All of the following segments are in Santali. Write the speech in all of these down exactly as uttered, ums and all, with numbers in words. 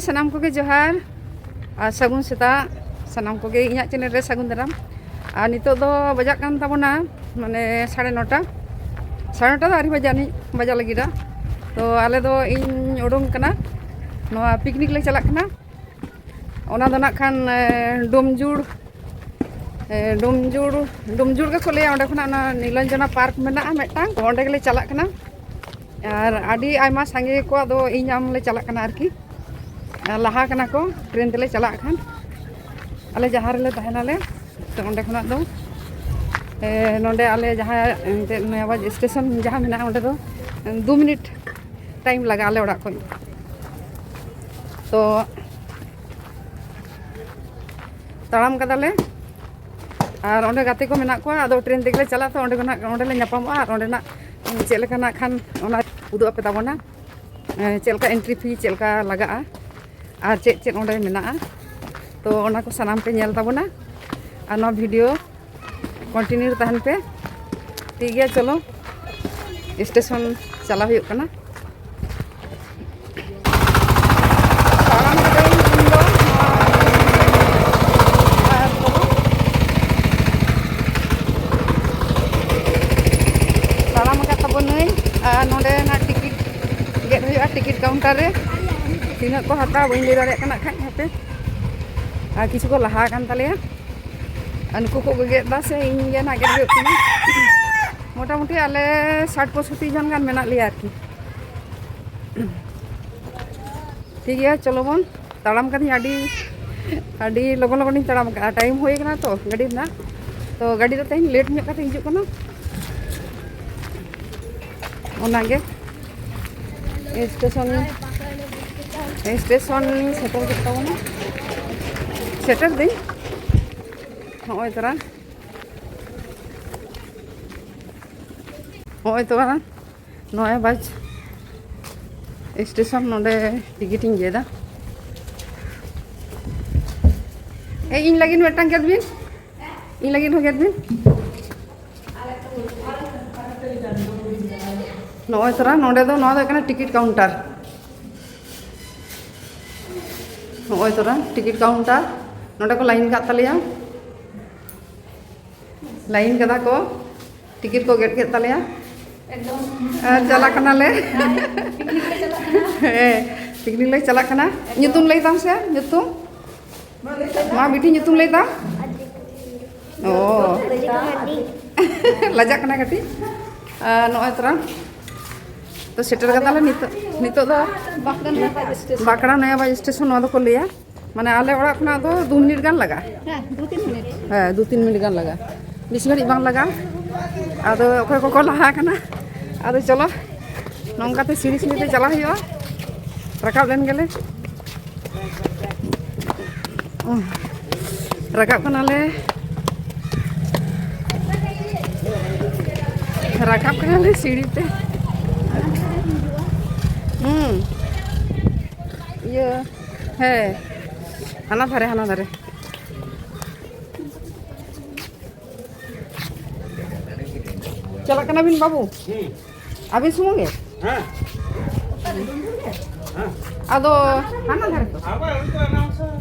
ᱥᱟᱱᱟᱢ ᱠᱚᱜᱮ ᱡᱚᱦᱟᱨ ᱟᱨ ᱥᱟᱹᱜᱩᱱ ᱥᱮᱛᱟᱜ᱾ ᱥᱟᱱᱟᱢ ᱠᱚᱜᱮ ᱤᱧᱟᱹᱜ ᱪᱮᱱᱮᱞ ᱨᱮ ᱥᱟᱹᱜᱩᱱ ᱫᱟᱨᱟᱢ᱾ ᱟᱨ ᱱᱤᱛᱚᱜ ᱫᱚ ᱵᱟᱡᱟᱜ ᱠᱟᱱ ᱛᱟᱵᱚᱱᱟ ᱢᱟᱱᱮ ᱥᱟᱲᱮ ᱱᱚᱴᱟ᱾ ᱥᱟᱲᱮ ᱱᱚᱴᱟ ᱫᱚ ᱟᱹᱣᱨᱤ ᱵᱟᱡᱟᱜ ᱟᱹᱱᱤᱡ, ᱵᱟᱡᱟᱜ ᱞᱟᱹᱜᱤᱫᱟ᱾ ᱛᱚ ᱟᱞᱮ ᱫᱚ, ᱤᱧ ᱩᱰᱩᱝ ᱠᱟᱱᱟ, ᱱᱚᱣᱟ ᱯᱤᱠᱱᱤᱠ ᱞᱮ ᱪᱟᱞᱟᱜ ᱠᱟᱱᱟ᱾ ᱚᱱᱟ ᱫᱚ ᱱᱟᱜ ᱠᱷᱟᱱ ᱮ, ᱰᱳᱢᱡᱩᱲ, ᱮ, ᱰᱳᱢᱡᱩᱲ, ᱰᱳᱢᱡᱩᱲ ᱜᱮᱠᱚ ᱞᱟᱹᱭᱟ᱾ ᱚᱸᱰᱮ ᱠᱷᱚᱱᱟᱜ ᱚᱱᱟ ᱱᱤᱞᱚᱱᱡᱚᱱᱟ ᱯᱟᱨᱠ ᱢᱮᱱᱟᱜᱼᱟ ᱢᱤᱫᱴᱟᱝ, ᱚᱸᱰᱮ ᱜᱮᱞᱮ ᱪᱟᱞᱟᱜ ᱠᱟᱱᱟ᱾ ᱟᱨ ᱟᱹᱰᱤ ᱟᱭᱢᱟ ᱥᱟᱸᱜᱮ ᱠᱚ, ᱟᱫᱚ ᱤᱧ ᱟᱢ ᱞᱮ ᱪᱟᱞᱟᱜ ᱠᱟᱱᱟ ᱟᱨᱠᱤ᱾ ᱟᱨ ᱞᱟᱦᱟ ᱠᱟᱱᱟ ᱠᱚ, ᱴᱨᱮᱱ ᱛᱮᱞᱮ ᱪᱟᱞᱟᱜ ᱠᱷᱟᱱ᱾ ᱟᱞᱮ ᱡᱟᱦᱟᱸ ᱨᱮᱞᱮ ᱛᱟᱦᱮᱱᱟᱞᱮ, ᱛᱚ ᱚᱸᱰᱮ ᱠᱷᱚᱱᱟᱜ ᱫᱚ ᱮ, ᱱᱚᱸᱰᱮ ᱟᱞᱮ ᱡᱟᱦᱟᱸ ᱮᱱᱛᱮᱫ ᱱᱚᱭᱟᱵᱟᱡ ᱥᱴᱮᱥᱚᱱ ᱡᱟᱦᱟᱸ ᱢᱮᱱᱟᱜᱼᱟ, ᱚᱸᱰᱮ ᱫᱚ ᱫᱩ ᱢᱤᱱᱤᱴ ᱴᱟᱭᱤᱢ ᱞᱟᱜᱟᱜᱼᱟ ᱟᱞᱮ ᱚᱲᱟᱜ ᱠᱷᱚᱱ᱾ ᱛᱚ ᱛᱟᱲᱟᱢ ᱠᱟᱫᱟᱞᱮ᱾ ᱟᱨ ᱚᱸᱰᱮ ᱜᱟᱛᱮ ᱠᱚ ᱢᱮᱱᱟᱜ ᱠᱚᱣᱟ, ᱟᱫᱚ ᱴᱨᱮᱱ ᱛᱮᱜᱮᱞᱮ ᱪᱟᱞᱟᱜᱼᱟ᱾ ᱛᱚ ᱚᱸᱰᱮ ᱠᱷᱚᱱᱟᱜ, ᱚᱸᱰᱮ ᱞᱮ ᱧᱟᱯᱟᱢᱚᱜᱼᱟ᱾ ᱟᱨ ᱚᱸᱰᱮᱱᱟᱜ ᱪᱮᱫ ᱞᱮᱠᱟᱱᱟᱜ ᱠᱷᱟᱱ ᱚᱱᱟ ᱩᱫᱩᱜ ᱟᱯᱮ ᱛᱟᱵᱚᱱᱟ᱾ ᱮ, ᱪᱮᱫ ᱞᱮᱠᱟ ᱮᱱᱴᱨᱤ ᱯᱷᱤ ᱪᱮᱫ ᱞᱮᱠᱟ ᱞᱟᱜᱟᱜᱼᱟ ᱟᱨ ᱪᱮᱫ ᱪᱮᱫ ᱚᱸᱰᱮ ᱢᱮᱱᱟᱜᱼᱟ, ᱛᱚ ᱚᱱᱟ ᱠᱚ ᱥᱟᱱᱟᱢ ᱯᱮ ᱧᱮᱞ ᱛᱟᱵᱚᱱᱟ᱾ ᱟᱨ ᱱᱚᱣᱟ ᱵᱷᱤᱰᱤᱭᱳ ᱠᱚᱱᱴᱤᱱᱤᱭᱩ ᱛᱟᱦᱮᱱ ᱯᱮ᱾ ᱴᱷᱤᱠ ᱜᱮᱭᱟ, ᱪᱚᱞᱚ ᱥᱴᱮᱥᱚᱱ ᱪᱟᱞᱟᱣ ᱦᱩᱭᱩᱜ ᱠᱟᱱᱟ᱾ ᱛᱟᱲᱟᱢ ᱠᱟᱹᱫᱟᱹᱧ ᱤᱧ ᱫᱚ ᱱᱚᱣᱟ ᱟᱨ ᱠᱚᱫᱚ ᱛᱟᱲᱟᱢ ᱟᱠᱟᱫ ᱛᱟᱵᱚᱱᱟᱹᱧ᱾ ᱟᱨ ᱱᱚᱸᱰᱮᱱᱟᱜ ᱴᱤᱠᱤᱴ ᱜᱮᱫ ᱦᱩᱭᱩᱜᱼᱟ, ᱴᱤᱠᱤᱴ ᱠᱟᱣᱩᱱᱴᱟᱨ ᱨᱮ᱾ ᱛᱤᱱᱟᱹᱜ ᱠᱚ ᱦᱟᱛᱟᱣᱟ ᱵᱟᱹᱧ ᱞᱟᱹᱭ ᱫᱟᱲᱮᱭᱟᱜ ᱠᱟᱱᱟ ᱠᱷᱟᱡ, ᱦᱟᱯᱮ᱾ ᱟᱨ ᱠᱤᱪᱷᱩ ᱠᱚ ᱞᱟᱦᱟ ᱟᱠᱟᱱ ᱛᱟᱞᱮᱭᱟ᱾ ᱟᱨ ᱱᱩᱠᱩ ᱠᱚ ᱜᱮᱫ ᱮᱫᱟ ᱥᱮ ᱤᱧ ᱜᱮ ᱱᱟᱜ ᱜᱮᱫ ᱦᱩᱭᱩᱜ ᱛᱤᱧᱟ? ᱢᱚᱴᱟᱢᱩᱴᱤ ᱟᱞᱮ ᱥᱟᱴ ᱯᱚᱸᱭᱥᱚᱴᱴᱤ ᱡᱚᱱ ᱜᱟᱱ ᱢᱮᱱᱟᱜ ᱞᱮᱭᱟ ᱟᱨᱠᱤ᱾ ᱴᱷᱤᱠ ᱜᱮᱭᱟ, ᱪᱚᱞᱚ ᱵᱚᱱ ᱛᱟᱲᱟᱢ ᱠᱟᱹᱫᱟᱹᱧ, ᱟᱹᱰᱤ, ᱟᱹᱰᱤ ᱞᱚᱜᱚᱱ ᱞᱚᱜᱚᱱᱤᱧ ᱛᱟᱲᱟᱢ ᱠᱟᱜᱼᱟ᱾ ᱴᱟᱭᱤᱢ ᱦᱩᱭ ᱠᱟᱱᱟ ᱛᱚ ᱜᱟᱹᱰᱤ ᱨᱮᱱᱟᱜ, ᱛᱚ ᱜᱟᱹᱰᱤ ᱫᱚ ᱛᱮᱦᱮᱧ ᱞᱮᱴ ᱧᱚᱜ ᱠᱟᱛᱮ ᱦᱤᱡᱩᱜ ᱠᱟᱱᱟ᱾ ᱚᱱᱟᱜᱮ ᱥᱴᱮᱥᱚᱱ, ᱥᱴᱮᱥᱚᱱ ᱥᱮᱴᱮᱨ ᱠᱮᱫ ᱛᱟᱵᱚᱱᱟ᱾ ᱥᱮᱴᱮᱨ ᱫᱟᱹᱧ ᱱᱚᱜᱼᱚᱭ ᱛᱚᱨᱟ, ᱱᱚᱜᱼᱚᱭ ᱛᱚᱨᱟ᱾ ᱱᱚᱭᱟᱵᱟᱡ ᱥᱴᱮᱥᱚᱱ, ᱱᱚᱰᱮ ᱴᱤᱠᱤᱴ ᱤᱧ ᱜᱮᱫᱟ᱾ ᱮ, ᱤᱧ ᱞᱟᱹᱜᱤᱫ ᱢᱤᱫᱴᱟᱝ ᱜᱮᱫ ᱵᱤᱱ, ᱤᱧ ᱞᱟᱹᱜᱤᱫ ᱦᱚᱸ ᱜᱮᱫ ᱵᱤᱱ᱾ ᱱᱚᱜᱼᱚᱭ ᱛᱚᱨᱟ, ᱱᱚᱰᱮ ᱫᱚ, ᱱᱚᱣᱟ ᱫᱚ ᱦᱩᱭᱩᱜ ᱠᱟᱱᱟ ᱴᱤᱠᱤᱴ ᱠᱟᱣᱩᱱᱴᱟᱨ᱾ ᱱᱚᱜᱼᱚᱭ ᱛᱚᱨᱟ ᱴᱤᱠᱤᱴ ᱠᱟᱣᱩᱱᱴᱟᱨ, ᱱᱚᱸᱰᱮ ᱠᱚ ᱞᱟᱭᱤᱱ ᱠᱟᱜ ᱛᱟᱞᱮᱭᱟ, ᱞᱟᱭᱤᱱ ᱠᱟᱫᱟ ᱠᱚ, ᱴᱤᱠᱤᱴ ᱠᱚ ᱜᱮᱫ ᱠᱮᱫ ᱛᱟᱞᱮᱭᱟ᱾ ᱮᱠᱫᱚᱢ᱾ ᱟᱨ ᱪᱟᱞᱟᱜ ᱠᱟᱱᱟᱞᱮ᱾ ᱦᱮᱸ, ᱯᱤᱠᱱᱤᱠ ᱞᱮ ᱪᱟᱞᱟᱜ ᱠᱟᱱᱟ᱾ ᱧᱩᱛᱩᱢ ᱞᱟᱹᱭ ᱛᱟᱢ ᱥᱮ, ᱧᱩᱛᱩᱢ? ᱢᱟ ᱵᱤᱴᱤ, ᱧᱩᱛᱩᱢ ᱞᱟᱹᱭ ᱛᱟᱢ᱾ ᱚ᱾ ᱞᱟᱡᱟᱜ ᱠᱟᱱᱟ ᱠᱟᱹᱴᱤᱡ᱾ ᱟᱨ ᱱᱚᱜᱼᱚᱭ ᱛᱚᱨᱟ ᱛᱚ ᱥᱮᱴᱮᱨ ᱠᱟᱫᱟᱞᱮ ᱱᱤᱛᱚᱜ, ᱱᱤᱛᱚᱜ ᱫᱚ ᱵᱟᱸᱠᱲᱟ ᱱᱚᱭᱟᱵᱟᱡ ᱥᱴᱮᱥᱚᱱ᱾ ᱵᱟᱸᱠᱲᱟ ᱱᱚᱭᱟᱵᱟᱡ ᱥᱴᱮᱥᱚᱱ ᱱᱚᱣᱟ ᱫᱚᱠᱚ ᱞᱟᱹᱭᱟ᱾ ᱢᱟᱱᱮ ᱟᱞᱮ ᱚᱲᱟᱜ ᱠᱷᱚᱱᱟᱜ ᱫᱚ ᱫᱩ ᱢᱤᱱᱤᱴ ᱜᱟᱱ ᱞᱟᱜᱟᱜᱼᱟ᱾ ᱦᱮᱸ, ᱫᱩ ᱛᱤᱱ ᱢᱤᱱᱤᱴ᱾ ᱦᱮᱸ, ᱫᱩ ᱛᱤᱱ ᱢᱤᱱᱤᱴ ᱜᱟᱱ ᱞᱟᱜᱟᱜᱼᱟ, ᱵᱮᱥᱤ ᱜᱷᱟᱹᱲᱤᱡ ᱵᱟᱝ ᱞᱟᱜᱟᱜᱼᱟ᱾ ᱟᱫᱚ ᱚᱠᱚᱭ ᱠᱚᱠᱚ ᱞᱟᱦᱟ ᱟᱠᱟᱱᱟ, ᱟᱫᱚ ᱪᱚᱞᱚ ᱱᱚᱝᱠᱟᱛᱮ ᱥᱤᱲᱤ ᱥᱤᱲᱤ ᱛᱮ ᱪᱟᱞᱟᱜ ᱦᱩᱭᱩᱜᱼᱟ᱾ ᱨᱟᱠᱟᱵ ᱞᱮᱱ ᱜᱮᱞᱮ᱾ ᱨᱟᱠᱟᱵ ᱠᱟᱱᱟᱞᱮ, ᱨᱟᱠᱟᱵ ᱠᱟᱱᱟᱞᱮ ᱥᱤᱲᱤ ᱛᱮ᱾ ᱦᱩᱸ, ᱤᱭᱟᱹ, ᱦᱮᱸ, ᱦᱟᱱᱟ ᱫᱷᱟᱨᱮ, ᱦᱟᱱᱟ ᱫᱷᱟᱨᱮ᱾ ᱪᱟᱞᱟᱜ ᱠᱟᱱᱟ ᱵᱤᱱ ᱵᱟᱹᱵᱩ? ᱦᱩᱸ᱾ ᱟᱹᱵᱤᱱ ᱥᱩᱢᱩᱝ ᱜᱮ? ᱦᱮᱸ᱾ ᱦᱮᱸ᱾ ᱟᱫᱚ ᱦᱟᱱᱟ ᱫᱷᱟᱨᱮ ᱛᱚ? ᱟᱵᱟᱨ ᱩᱱᱠᱩ ᱟᱱᱟᱣᱩᱱᱥᱟᱨ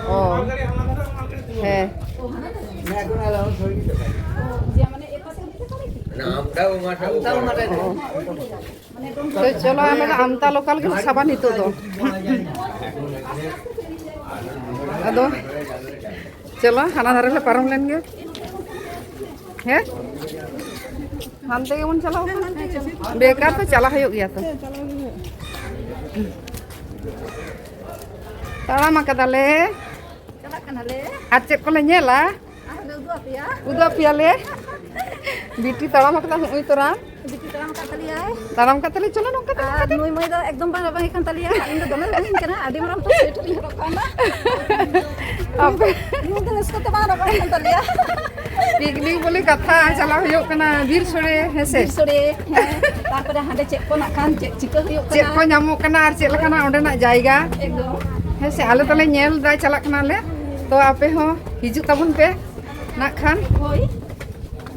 ᱚ᱾ ᱢᱟᱞᱜᱟᱹᱰᱤ ᱦᱟᱱᱟ ᱫᱷᱟᱨᱮ, ᱢᱟᱞᱜᱟᱹᱰᱤ ᱛᱤᱸᱜᱩ ᱦᱮᱸ᱾ ᱠᱟᱱᱟ᱾ ᱚᱱᱟ ᱟᱢᱴᱟᱣ ᱚᱱᱟᱴᱟᱣ ᱟᱢᱴᱟᱣ ᱚᱱᱟᱴᱟᱣ ᱚ᱾ ᱛᱚ ᱪᱚᱞᱚ, ᱟᱞᱮ ᱫᱚ ᱟᱢᱛᱟ ᱞᱳᱠᱟᱞ ᱜᱮ ᱥᱟᱵᱟ ᱱᱤᱛᱚᱜ ᱫᱚ᱾ ᱟᱫᱚ ᱪᱚᱞᱚ, ᱦᱟᱱᱟ ᱫᱷᱟᱨᱮ ᱞᱮ ᱯᱟᱨᱚᱢ ᱞᱮᱱ ᱜᱮ᱾ ᱦᱮᱸ? ᱦᱟᱱᱛᱮ ᱜᱮᱵᱚᱱ ᱪᱟᱞᱟᱣ ᱠᱟᱱᱟ᱾ ᱵᱮᱠᱟᱨ ᱛᱚ ᱪᱟᱞᱟᱣ ᱦᱩᱭᱩᱜ ᱜᱮᱭᱟ ᱛᱚ᱾ ᱛᱟᱲᱟᱢ ᱟᱠᱟᱫᱟᱞᱮ᱾ ᱪᱟᱞᱟᱜ ᱠᱟᱱᱟᱞᱮ᱾ ᱟᱨ ᱪᱮᱫ ᱠᱚᱞᱮ ᱧᱮᱞᱟ? ᱟᱨ ᱞᱮ ᱩᱫᱩᱜ ᱟᱯᱮᱭᱟ᱾ ᱩᱫᱩᱜ ᱟᱯᱮᱭᱟᱞᱮ᱾ ᱵᱤᱴᱤ ᱛᱟᱲᱟᱢ ᱟᱠᱟᱫᱟ ᱦᱩᱜᱼᱩᱭ ᱛᱚᱨᱟ᱾ ᱵᱤᱴᱤ ᱛᱟᱲᱟᱢ ᱟᱠᱟᱫ ᱛᱟᱞᱮᱭᱟᱭ᱾ ᱛᱟᱲᱟᱢ ᱠᱟᱛᱮ ᱞᱮ ᱪᱚᱞᱚ ᱱᱚᱝᱠᱟ ᱛᱮ, ᱟᱨ ᱱᱚᱝᱠᱟ ᱛᱮ᱾ ᱱᱩᱭ ᱢᱟᱹᱭ ᱫᱚ ᱮᱠᱫᱚᱢ ᱵᱟᱝ ᱨᱟᱵᱟᱝ ᱮ ᱠᱟᱱ ᱛᱟᱞᱮᱭᱟ᱾ ᱤᱧ ᱫᱚ ᱫᱚᱢᱮ ᱨᱟᱵᱟᱝ ᱤᱧ ᱠᱟᱱᱟ, ᱟᱹᱰᱤ ᱢᱟᱨᱟᱝ ᱩᱛᱟᱹᱨ ᱥᱩᱭᱮᱴᱟᱨ ᱤᱧ ᱦᱚᱨᱚᱜ ᱠᱟᱣᱱᱟ᱾ ᱟᱯᱮ ᱱᱩᱭ ᱫᱚ ᱨᱟᱹᱥᱠᱟᱹ ᱛᱮ ᱵᱟᱝ ᱨᱟᱵᱟᱝ ᱮ ᱠᱟᱱ ᱛᱟᱞᱮᱭᱟ᱾ ᱯᱤᱠᱱᱤᱠ ᱵᱚᱞᱮ ᱠᱟᱛᱷᱟ, ᱪᱟᱞᱟᱣ ᱦᱩᱭᱩᱜ ᱠᱟᱱᱟ ᱵᱤᱨ ᱥᱳᱲᱮ, ᱦᱮᱸ ᱥᱮ? ᱵᱤᱨ ᱥᱳᱲᱮ, ᱦᱮᱸ᱾ ᱛᱟᱨᱯᱚᱨᱮ ᱦᱟᱸᱰᱮ ᱪᱮᱫ ᱠᱚ ᱱᱟᱜ ᱠᱷᱟᱱ ᱪᱮᱫ ᱪᱤᱠᱟᱹ ᱦᱩᱭᱩᱜ ᱪᱮᱫ ᱠᱟᱱᱟ᱾ ᱠᱚ ᱧᱟᱢᱚᱜ ᱠᱟᱱᱟ ᱟᱨ ᱪᱮᱫ ᱞᱮᱠᱟᱱᱟᱜ ᱚᱸᱰᱮᱱᱟᱜ ᱡᱟᱭᱜᱟ᱾ ᱮᱠᱫᱚᱢ᱾ ᱦᱮᱸ ᱥᱮ, ᱟᱞᱮ ᱫᱚᱞᱮ ᱧᱮᱞ ᱫᱟ, ᱪᱟᱞᱟᱜ ᱠᱟᱱᱟᱞᱮ᱾ ᱛᱚ ᱟᱯᱮ ᱦᱚᱸ ᱦᱤᱡᱩᱜ ᱛᱟᱵᱚᱱ ᱯᱮ ᱱᱟᱜ ᱠᱷᱟᱱ᱾ ᱦᱳᱭ,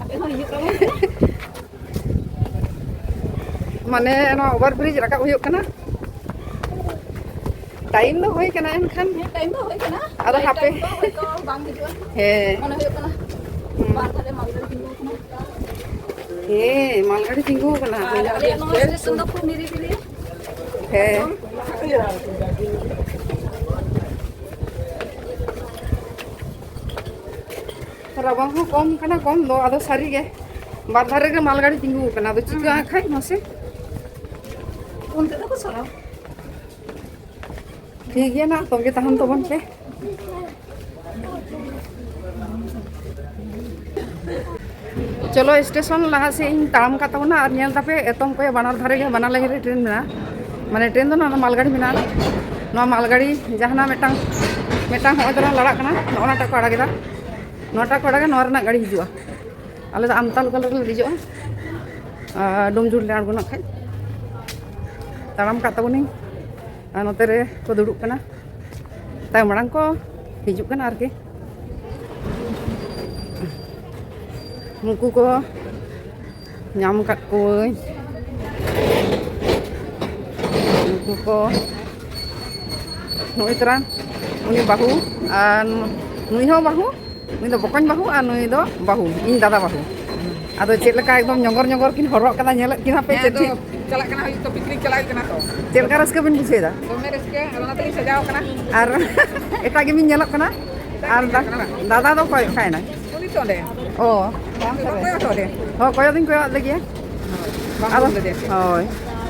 ᱟᱯᱮ ᱦᱚᱸ ᱦᱤᱡᱩᱜ ᱛᱟᱵᱚᱱ ᱯᱮ᱾ ᱢᱟᱱᱮ ᱱᱚᱣᱟ ᱳᱵᱷᱟᱨ ᱵᱨᱤᱡᱽ ᱨᱟᱠᱟᱵ ᱦᱩᱭᱩᱜ ᱠᱟᱱᱟ᱾ ᱴᱟᱭᱤᱢ ᱫᱚ ᱦᱩᱭ ᱠᱟᱱᱟ, ᱮᱱᱠᱷᱟᱱ ᱦᱮᱸ, ᱴᱟᱭᱤᱢ ᱫᱚ ᱦᱩᱭ ᱠᱟᱱᱟ᱾ ᱟᱫᱚ ᱦᱟᱯᱮ᱾ ᱴᱟᱭᱤᱢ ᱫᱚ ᱦᱚᱭᱛᱚ ᱵᱟᱝ ᱦᱤᱡᱩᱜᱼᱟ᱾ ᱦᱮᱸ᱾ ᱢᱚᱱᱮ ᱦᱩᱭᱩᱜ ᱠᱟᱱᱟ᱾ ᱦᱩᱸ᱾ ᱵᱟᱨ ᱫᱷᱟᱨᱮ ᱢᱟᱞᱜᱟᱹᱰᱤ ᱛᱤᱸᱜᱩ ᱟᱠᱟᱱᱟ᱾ ᱦᱮᱸ, ᱢᱟᱞᱜᱟᱹᱰᱤ ᱛᱤᱸᱜᱩ ᱟᱠᱟᱱᱟ᱾ ᱟᱨ ᱟᱞᱮᱭᱟᱜ ᱱᱚᱣᱟ ᱥᱴᱮᱥᱚᱱ ᱫᱚ ᱠᱷᱩᱵ ᱱᱤᱨᱤᱵᱤᱞᱤ᱾ ᱦᱮᱸ᱾ ᱨᱟᱵᱟᱝ ᱦᱚᱸ ᱠᱚᱢ ᱠᱟᱱᱟ ᱠᱚᱢ ᱫᱚ, ᱟᱫᱚ ᱥᱟᱹᱨᱤ ᱜᱮ ᱵᱟᱨ ᱫᱷᱟᱨᱮ ᱨᱮ ᱢᱟᱞᱜᱟᱹᱰᱤ ᱛᱤᱸᱜᱩ ᱟᱠᱟᱱᱟ᱾ ᱟᱫᱚ ᱪᱤᱠᱟᱹᱜᱼᱟ ᱠᱷᱟᱡ ᱢᱟᱥᱮ? ᱚᱱᱛᱮ ᱫᱚᱠᱚ ᱥᱚᱨᱟᱣ᱾ ᱴᱷᱤᱠ ᱜᱮᱭᱟ ᱱᱟ, ᱛᱚᱸᱜᱮ ᱛᱟᱦᱮᱱ ᱛᱟᱵᱚᱱ ᱯᱮ᱾ ᱪᱚᱞᱚ, ᱥᱴᱮᱥᱚᱱ ᱞᱟᱦᱟ ᱥᱮᱫ ᱤᱧ ᱛᱟᱲᱟᱢ ᱠᱟᱜ ᱛᱟᱵᱚᱱᱟ᱾ ᱟᱨ ᱧᱮᱞ ᱛᱟᱯᱮ, ᱮᱛᱚᱢ ᱠᱚᱭᱮ ᱵᱟᱱᱟᱨ ᱫᱷᱟᱨᱮ ᱜᱮ, ᱵᱟᱱᱟᱨ ᱞᱟᱭᱤᱱ ᱨᱮ ᱴᱨᱮᱱ ᱢᱮᱱᱟᱜᱼᱟ᱾ ᱢᱟᱱᱮ, ᱴᱨᱮᱱ ᱫᱚ ᱱᱚᱣᱟ ᱢᱟᱞᱜᱟᱹᱰᱤ ᱢᱮᱱᱟᱜᱼᱟ᱾ ᱱᱚᱣᱟ ᱢᱟᱞᱜᱟᱹᱰᱤ ᱡᱟᱦᱟᱱᱟᱜ ᱢᱤᱫᱴᱟᱝ, ᱢᱤᱫᱴᱟᱝ ᱦᱚᱸᱜᱼᱚᱭ ᱛᱚᱨᱟ ᱞᱟᱲᱟᱜ ᱠᱟᱱᱟ, ᱱᱚᱜᱼᱚ ᱱᱟᱴᱟᱜ ᱠᱚ ᱟᱲᱟᱜ ᱮᱫᱟ, ᱱᱚᱣᱟᱴᱟᱜ ᱠᱚ ᱟᱲᱟᱜᱟ, ᱱᱚᱣᱟ ᱨᱮᱱᱟᱜ ᱜᱟᱹᱰᱤ ᱦᱤᱡᱩᱜᱼᱟ᱾ ᱟᱞᱮ ᱫᱚ ᱟᱢᱛᱟ ᱞᱳᱠᱟᱞ ᱨᱮᱞᱮ ᱫᱮᱡᱚᱜᱼᱟ᱾ ᱟᱨ ᱰᱩᱢᱡᱩᱲ ᱞᱮ ᱟᱬᱜᱚᱱᱟ ᱠᱷᱟᱡ᱾ ᱛᱟᱲᱟᱢ ᱠᱟᱜ ᱛᱟᱵᱚᱱᱤᱧ᱾ ᱟᱨ ᱱᱚᱛᱮ ᱨᱮ ᱠᱚ ᱫᱩᱲᱩᱵ ᱠᱟᱱᱟ᱾ ᱛᱟᱭᱚᱢ ᱢᱟᱲᱟᱝ ᱠᱚ ᱦᱤᱡᱩᱜ ᱠᱟᱱᱟ ᱟᱨᱠᱤ᱾ ᱩᱱᱠᱩ ᱠᱚ ᱧᱟᱢ ᱠᱟᱫ ᱠᱚᱣᱟᱹᱧ᱾ ᱩᱱᱠᱩ ᱠᱚ ᱱᱩᱭ ᱛᱚᱨᱟ, ᱩᱱᱤ ᱵᱟᱹᱦᱩ, ᱟᱨ ᱱᱩᱭ ᱦᱚᱸ ᱵᱟᱹᱦᱩ, ᱩᱱᱤ ᱫᱚ ᱵᱚᱠᱚᱧ ᱵᱟᱹᱦᱩ, ᱟᱨ ᱱᱩᱭ ᱫᱚ ᱵᱟᱹᱦᱩ, ᱤᱧ ᱫᱟᱫᱟ ᱵᱟᱹᱦᱩ᱾ ᱟᱫᱚ ᱪᱮᱫ ᱞᱮᱠᱟ ᱮᱠᱫᱚᱢ ᱧᱚᱸᱜᱚᱨ ᱧᱚᱸᱜᱚᱨ ᱠᱤᱱ ᱦᱚᱨᱚᱜ ᱠᱟᱫᱟ, ᱧᱮᱞᱮᱫ ᱠᱤᱱᱟ ᱯᱮ ᱦᱮᱸ, ᱪᱮᱫ ᱟᱫᱚ ᱴᱷᱤᱠ? ᱪᱟᱞᱟᱜ ᱠᱟᱱᱟ, ᱦᱩᱭᱩᱜ ᱛᱚ, ᱯᱤᱠᱱᱤᱠ ᱪᱟᱞᱟᱜ ᱦᱩᱭᱩᱜ ᱠᱟᱱᱟ ᱛᱚ᱾ ᱪᱮᱫ ᱞᱮᱠᱟ ᱨᱟᱹᱥᱠᱟᱹ ᱵᱤᱱ ᱵᱩᱡᱷᱟᱹᱣᱮᱫᱟ? ᱫᱚᱢᱮ ᱨᱟᱹᱥᱠᱟᱹ, ᱟᱫᱚ ᱚᱱᱟᱛᱮᱞᱤᱧ ᱥᱟᱡᱟᱣ ᱠᱟᱱᱟ᱾ ᱟᱨ ᱮᱴᱟᱜ ᱜᱮᱵᱤᱱ ᱧᱮᱞᱚᱜ ᱠᱟᱱᱟ᱾ ᱮᱴᱟᱜ ᱟᱨ ᱜᱮᱵᱤᱱ ᱫᱟ-, ᱧᱮᱞᱚᱜ ᱠᱟᱱᱟ ᱵᱟᱝ? ᱫᱟᱫᱟ ᱫᱚ ᱚᱠᱚᱭ, ᱚᱠᱟᱭᱮᱱᱟᱭ? ᱩᱱᱤ ᱛᱚ ᱚᱸᱰᱮ᱾ ᱚ, ᱵᱟᱝ ᱵᱟᱝ ᱠᱚᱭᱚᱜ ᱦᱚᱴᱚ ᱟᱫᱮ᱾ ᱦᱚᱸ, ᱠᱚᱭᱚᱜ ᱫᱚᱧ ᱠᱚᱭᱚᱜ ᱟᱫᱮ ᱜᱮᱭᱟ᱾ ᱵᱟᱝ ᱟᱫᱚ, ᱵᱚᱱ ᱞᱟᱹᱭᱟ᱾ ᱦᱳᱭ᱾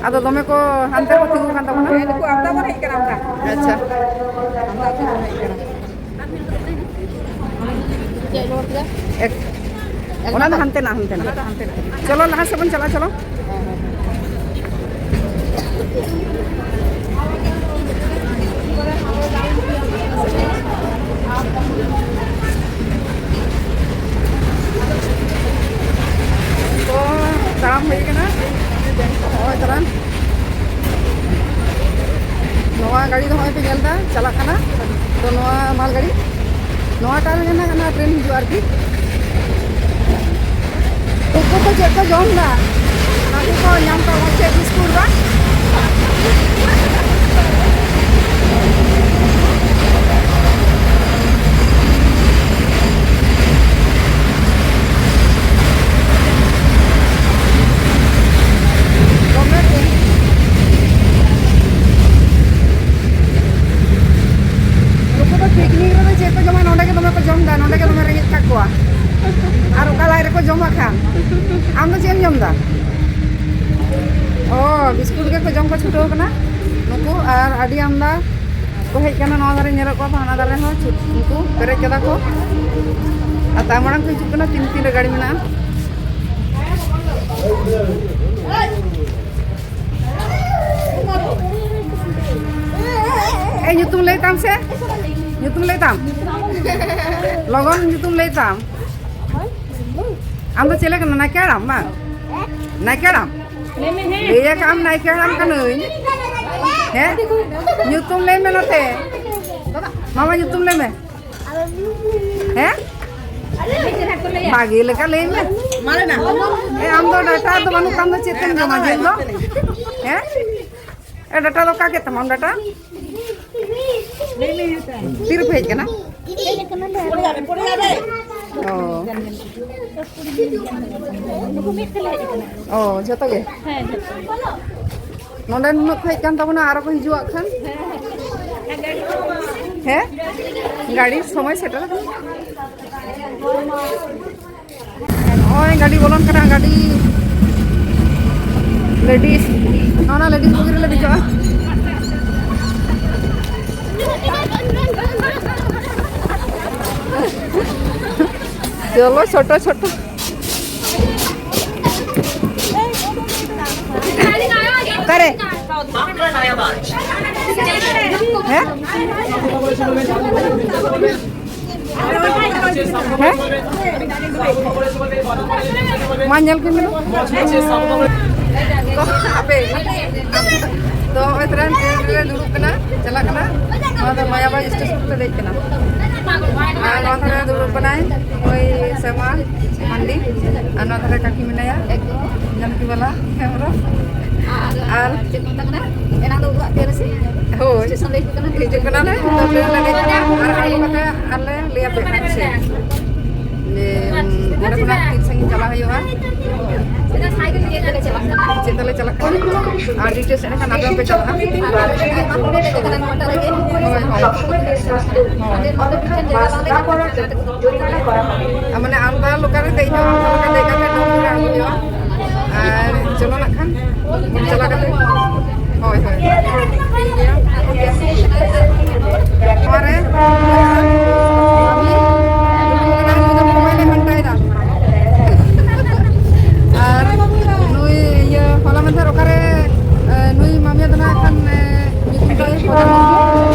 ᱟᱫᱚ ᱫᱚᱢᱮ ᱠᱚ ᱦᱟᱱᱛᱮ ᱠᱚ ᱛᱤᱸᱜᱩ ᱠᱟᱱ ᱛᱟᱵᱚᱱᱟ᱾ ᱦᱮᱸ, ᱱᱩᱠᱩ ᱟᱢᱫᱟ ᱵᱚᱱ ᱦᱮᱡ ᱠᱟᱱᱟ ᱚᱱᱠᱟ᱾ ᱟᱪᱪᱷᱟ᱾ ᱟᱢᱫᱟ ᱟᱹᱛᱩ ᱵᱚᱱ ᱦᱮᱡ ᱠᱟᱱᱟ᱾ ᱮᱠ-, ᱚᱱᱟ ᱫᱚ ᱦᱟᱱᱛᱮ ᱱᱟᱜ, ᱦᱟᱱᱛᱮ ᱱᱟᱜ᱾ ᱚᱱᱟ ᱫᱚ ᱦᱟᱱᱛᱮ ᱱᱟᱜ᱾ ᱪᱚᱞᱚ, ᱞᱟᱦᱟ ᱥᱮᱫ ᱵᱚᱱ ᱪᱟᱞᱟᱜᱼᱟ, ᱪᱚᱞᱚ᱾ ᱛᱚ, ᱛᱟᱲᱟᱢ ᱦᱩᱭ ᱠᱟᱱᱟ᱾ ᱱᱚᱜᱼᱚᱭ ᱛᱟᱲᱟᱢ᱾ ᱱᱚᱣᱟ ᱜᱟᱹᱰᱤ ᱫᱚ ᱱᱚᱜᱼᱚᱭ ᱯᱮ ᱧᱮᱞ ᱮᱫᱟ, ᱪᱟᱞᱟᱜ ᱠᱟᱱᱟ᱾ ᱛᱚ, ᱱᱚᱣᱟ ᱢᱟᱞ ᱜᱟᱹᱰᱤ, ᱱᱚᱣᱟᱴᱟᱜ ᱨᱮᱜᱮ ᱱᱟᱜ ᱚᱱᱟ ᱴᱨᱮᱱ ᱦᱤᱡᱩᱜᱼᱟ ᱟᱨᱠᱤ᱾ ᱩᱱᱠᱩ ᱠᱚ ᱪᱮᱫ ᱠᱚ ᱡᱚᱢ ᱮᱫᱟ? ᱚᱱᱟ ᱜᱮᱠᱚ ᱧᱟᱢ ᱠᱟᱜ ᱪᱮᱫ ᱵᱤᱥᱠᱩᱴ ᱵᱟᱝ? ᱟᱨ ᱚᱠᱟ ᱞᱟᱭ ᱨᱮᱠᱚ ᱡᱚᱢᱟ ᱠᱷᱟᱱ? ᱟᱢ ᱫᱚ ᱪᱮᱫ ᱮᱢ ᱡᱚᱢ ᱮᱫᱟ? ᱚ, ᱵᱤᱥᱠᱩᱴ ᱜᱮᱠᱚ ᱡᱚᱢ ᱠᱚ ᱪᱷᱩᱴᱟᱹᱣ ᱠᱟᱱᱟ ᱱᱩᱠᱩ, ᱟᱨ ᱟᱹᱰᱤ ᱟᱢᱫᱟ ᱠᱚ ᱦᱮᱡ ᱠᱟᱱᱟ᱾ ᱱᱚᱣᱟ ᱫᱷᱟᱨᱮ ᱧᱮᱞᱚᱜ ᱠᱚᱣᱟ, ᱦᱟᱱᱟ ᱫᱷᱟᱨᱮ ᱦᱚᱸ ᱪᱷᱩᱴ-, ᱩᱱᱠᱩ ᱯᱮᱨᱮᱡ ᱠᱟᱫᱟ ᱠᱚ᱾ ᱟᱨ ᱛᱟᱭ ᱢᱟᱲᱟᱝ ᱠᱚ ᱦᱤᱡᱩᱜ ᱠᱟᱱᱟ, ᱛᱤᱱ ᱛᱤᱱ ᱨᱮ ᱜᱟᱹᱰᱤ ᱢᱮᱱᱟᱜᱼᱟ᱾ ᱮ, ᱧᱩᱛᱩᱢ ᱞᱟᱹᱭ ᱛᱟᱢ ᱥᱮ, ᱧᱩᱛᱩᱢ ᱞᱟᱹᱭ ᱛᱟᱢ, ᱞᱚᱜᱚᱱ ᱧᱩᱛᱩᱢ ᱞᱟᱹᱭ ᱛᱟᱢ᱾ ᱟᱢ ᱫᱚ ᱪᱮᱞᱮ ᱠᱟᱱᱟ? ᱱᱟᱭᱠᱮ ᱦᱟᱲᱟᱢ ᱵᱟᱝ? ᱱᱟᱭᱠᱮ ᱦᱟᱲᱟᱢ? ᱞᱟᱹᱭ ᱟᱠᱟᱫ ᱟᱢ ᱱᱟᱭᱠᱮ ᱦᱟᱲᱟᱢ ᱠᱟᱹᱱᱟᱹᱧ᱾ ᱦᱮᱸ? ᱧᱩᱛᱩᱢ ᱞᱟᱹᱭ ᱢᱮ ᱱᱚᱛᱮ᱾ ᱢᱟᱢᱟ, ᱧᱩᱛᱩᱢ ᱞᱟᱹᱭ ᱢᱮ᱾ ᱦᱮᱸ? ᱵᱷᱟᱜᱮ ᱞᱮᱠᱟ ᱞᱟᱹᱭ ᱢᱮ᱾ ᱮ, ᱟᱢ ᱫᱚ ᱰᱟᱴᱟ ᱫᱚ ᱵᱟᱹᱱᱩᱜ ᱛᱟᱢ ᱫᱚ, ᱪᱮᱫ ᱛᱮᱢ ᱡᱚᱢᱟ ᱡᱤᱞ ᱫᱚ? ᱦᱮᱸ? ᱮ, ᱰᱟᱴᱟ ᱫᱚ ᱚᱠᱟ ᱠᱮᱫ ᱛᱟᱢᱟᱢ ᱰᱟᱴᱟ? ᱛᱤᱨᱮᱯᱮ ᱦᱮᱡ ᱠᱟᱱᱟ? ᱚ᱾ ᱚ, ᱡᱷᱚᱛᱚ ᱜᱮ? ᱱᱚᱸᱰᱮ ᱱᱩᱱᱟᱹᱜ ᱠᱚ ᱦᱮᱡ ᱠᱟᱱ ᱛᱟᱵᱚᱱᱟ, ᱟᱨᱚ ᱠᱚ ᱦᱤᱡᱩᱜ ᱟᱜ ᱠᱷᱟᱱ᱾ ᱦᱮᱸ, ᱜᱟᱹᱰᱤ ᱥᱚᱢᱚᱭ ᱥᱮᱴᱮᱨ ᱟᱠᱟᱱᱟ᱾ ᱱᱚᱜᱼᱚᱭ ᱜᱟᱹᱰᱤ ᱵᱚᱞᱚᱱ ᱠᱟᱱᱟ, ᱜᱟᱹᱰᱤ ᱞᱮᱰᱤᱥ, ᱚᱱᱟ ᱞᱮᱰᱤᱥ ᱵᱳᱜᱤ ᱨᱮᱞᱮ ᱫᱮᱡᱚᱜᱼᱟ᱾ ᱪᱚᱞᱚ ᱪᱷᱳᱴᱳ ᱪᱷᱳᱴᱳ᱾ ᱚᱠᱟᱨᱮ? ᱦᱮᱸ? ᱦᱮᱸ? ᱢᱟ ᱧᱮᱞ ᱠᱤᱱ ᱵᱤᱱ᱾ ᱛᱚ, ᱦᱟᱯᱮ᱾ ᱛᱚ, ᱱᱚᱜᱼᱚᱭ ᱛᱚᱨᱟ ᱴᱨᱮᱱ ᱨᱮᱞᱮ ᱫᱩᱲᱩᱵ ᱠᱟᱱᱟ, ᱪᱟᱞᱟᱜ ᱠᱟᱱᱟ᱾ ᱱᱚᱣᱟ ᱫᱚ ᱢᱟᱭᱟᱵᱟᱜᱽ ᱥᱴᱮᱥᱚᱱ ᱨᱮᱞᱮ ᱫᱮᱡ ᱠᱟᱱᱟ᱾ ᱟᱨ ᱱᱚᱣᱟ ᱫᱷᱟᱨᱮ ᱫᱩᱲᱩᱵ ᱠᱟᱱᱟᱭ ᱳᱭ ᱥᱮᱢᱟ ᱢᱟᱱᱰᱤ, ᱟᱨ ᱱᱚᱣᱟ ᱫᱷᱟᱨᱮ ᱠᱟᱹᱠᱤ ᱢᱮᱱᱟᱭᱟ, ᱡᱟᱱᱠᱤ ᱵᱟᱞᱟ ᱦᱮᱢᱵᱨᱚᱢ᱾ ᱟᱨ ᱪᱮᱫ ᱠᱚ ᱢᱮᱛᱟᱜ ᱠᱟᱱᱟ? ᱮᱱᱟᱝ ᱫᱚ ᱩᱫᱩᱜ ᱟᱫ ᱯᱮᱭᱟ ᱥᱮ? ᱦᱳᱭ᱾ ᱥᱴᱮᱥᱚᱱ ᱨᱮ ᱦᱤᱡᱩᱜ ᱠᱟᱱᱟ᱾ ᱦᱤᱡᱩᱜ ᱠᱟᱱᱟᱞᱮ, ᱱᱚᱛᱮ ᱞᱮ ᱫᱮᱡ ᱠᱟᱱᱟ, ᱟᱨ ᱟᱬᱜᱚ ᱠᱟᱛᱮ ᱟᱨᱞᱮ ᱞᱟᱹᱭ ᱟᱯᱮ ᱠᱟᱱᱟ ᱥᱮ᱾ ᱡᱮ, ᱩᱸ, ᱚᱸᱰᱮ ᱠᱷᱚᱱᱟᱜ ᱛᱤᱱ ᱥᱟᱺᱜᱤᱧ ᱪᱟᱞᱟᱜ ᱦᱩᱭᱩᱜᱼᱟ᱾ ᱪᱮᱫ ᱛᱮᱞᱮ ᱪᱟᱞᱟᱜ ᱠᱟᱱᱟ? ᱟᱨ ᱰᱤᱴᱮᱞᱥ ᱮᱸᱰᱮᱠᱷᱟᱱ ᱟᱯᱮ ᱦᱚᱸᱯᱮ ᱪᱟᱞᱟᱜᱼᱟ᱾ ᱦᱳᱭ, ᱦᱳᱭ᱾ ᱟᱨ ᱢᱟᱱᱮ ᱟᱞᱜᱟ ᱞᱳᱠᱟᱞ ᱨᱮ ᱫᱮᱡ ᱦᱩᱭᱩᱜᱼᱟ, ᱟᱞᱜᱟ ᱞᱳᱠᱟᱞ ᱨᱮ ᱫᱮᱡ ᱠᱟᱛᱮ ᱰᱩᱢᱡᱩᱲ ᱟᱬᱜᱚ ᱦᱩᱭᱩᱜᱼᱟ᱾ ᱟᱨ ᱪᱚᱞᱚ ᱱᱟᱜ ᱠᱷᱟᱱ ᱪᱟᱞᱟᱣ ᱠᱟᱛᱮ, ᱦᱳᱭ, ᱦᱳᱭ᱾ ᱱᱚᱣᱟ ᱨᱮ ᱢᱳᱵᱟᱭᱤᱞ ᱮ ᱜᱷᱟᱱᱴᱟᱭᱮᱫᱟ᱾ ᱟᱨ ᱱᱩᱭ ᱤᱭᱟᱹ ᱦᱚᱞᱟ ᱢᱟᱫᱷᱮᱨ ᱚᱠᱟᱨᱮ, ᱮ, ᱱᱩᱭ ᱢᱟᱢᱤᱭᱟ ᱫᱚ ᱱᱟᱜ ᱠᱷᱟᱱ, ᱮ, ᱧᱩᱛᱩᱢ ᱛᱟᱭ ᱯᱚᱫᱟ ᱢᱩᱨᱢᱩ᱾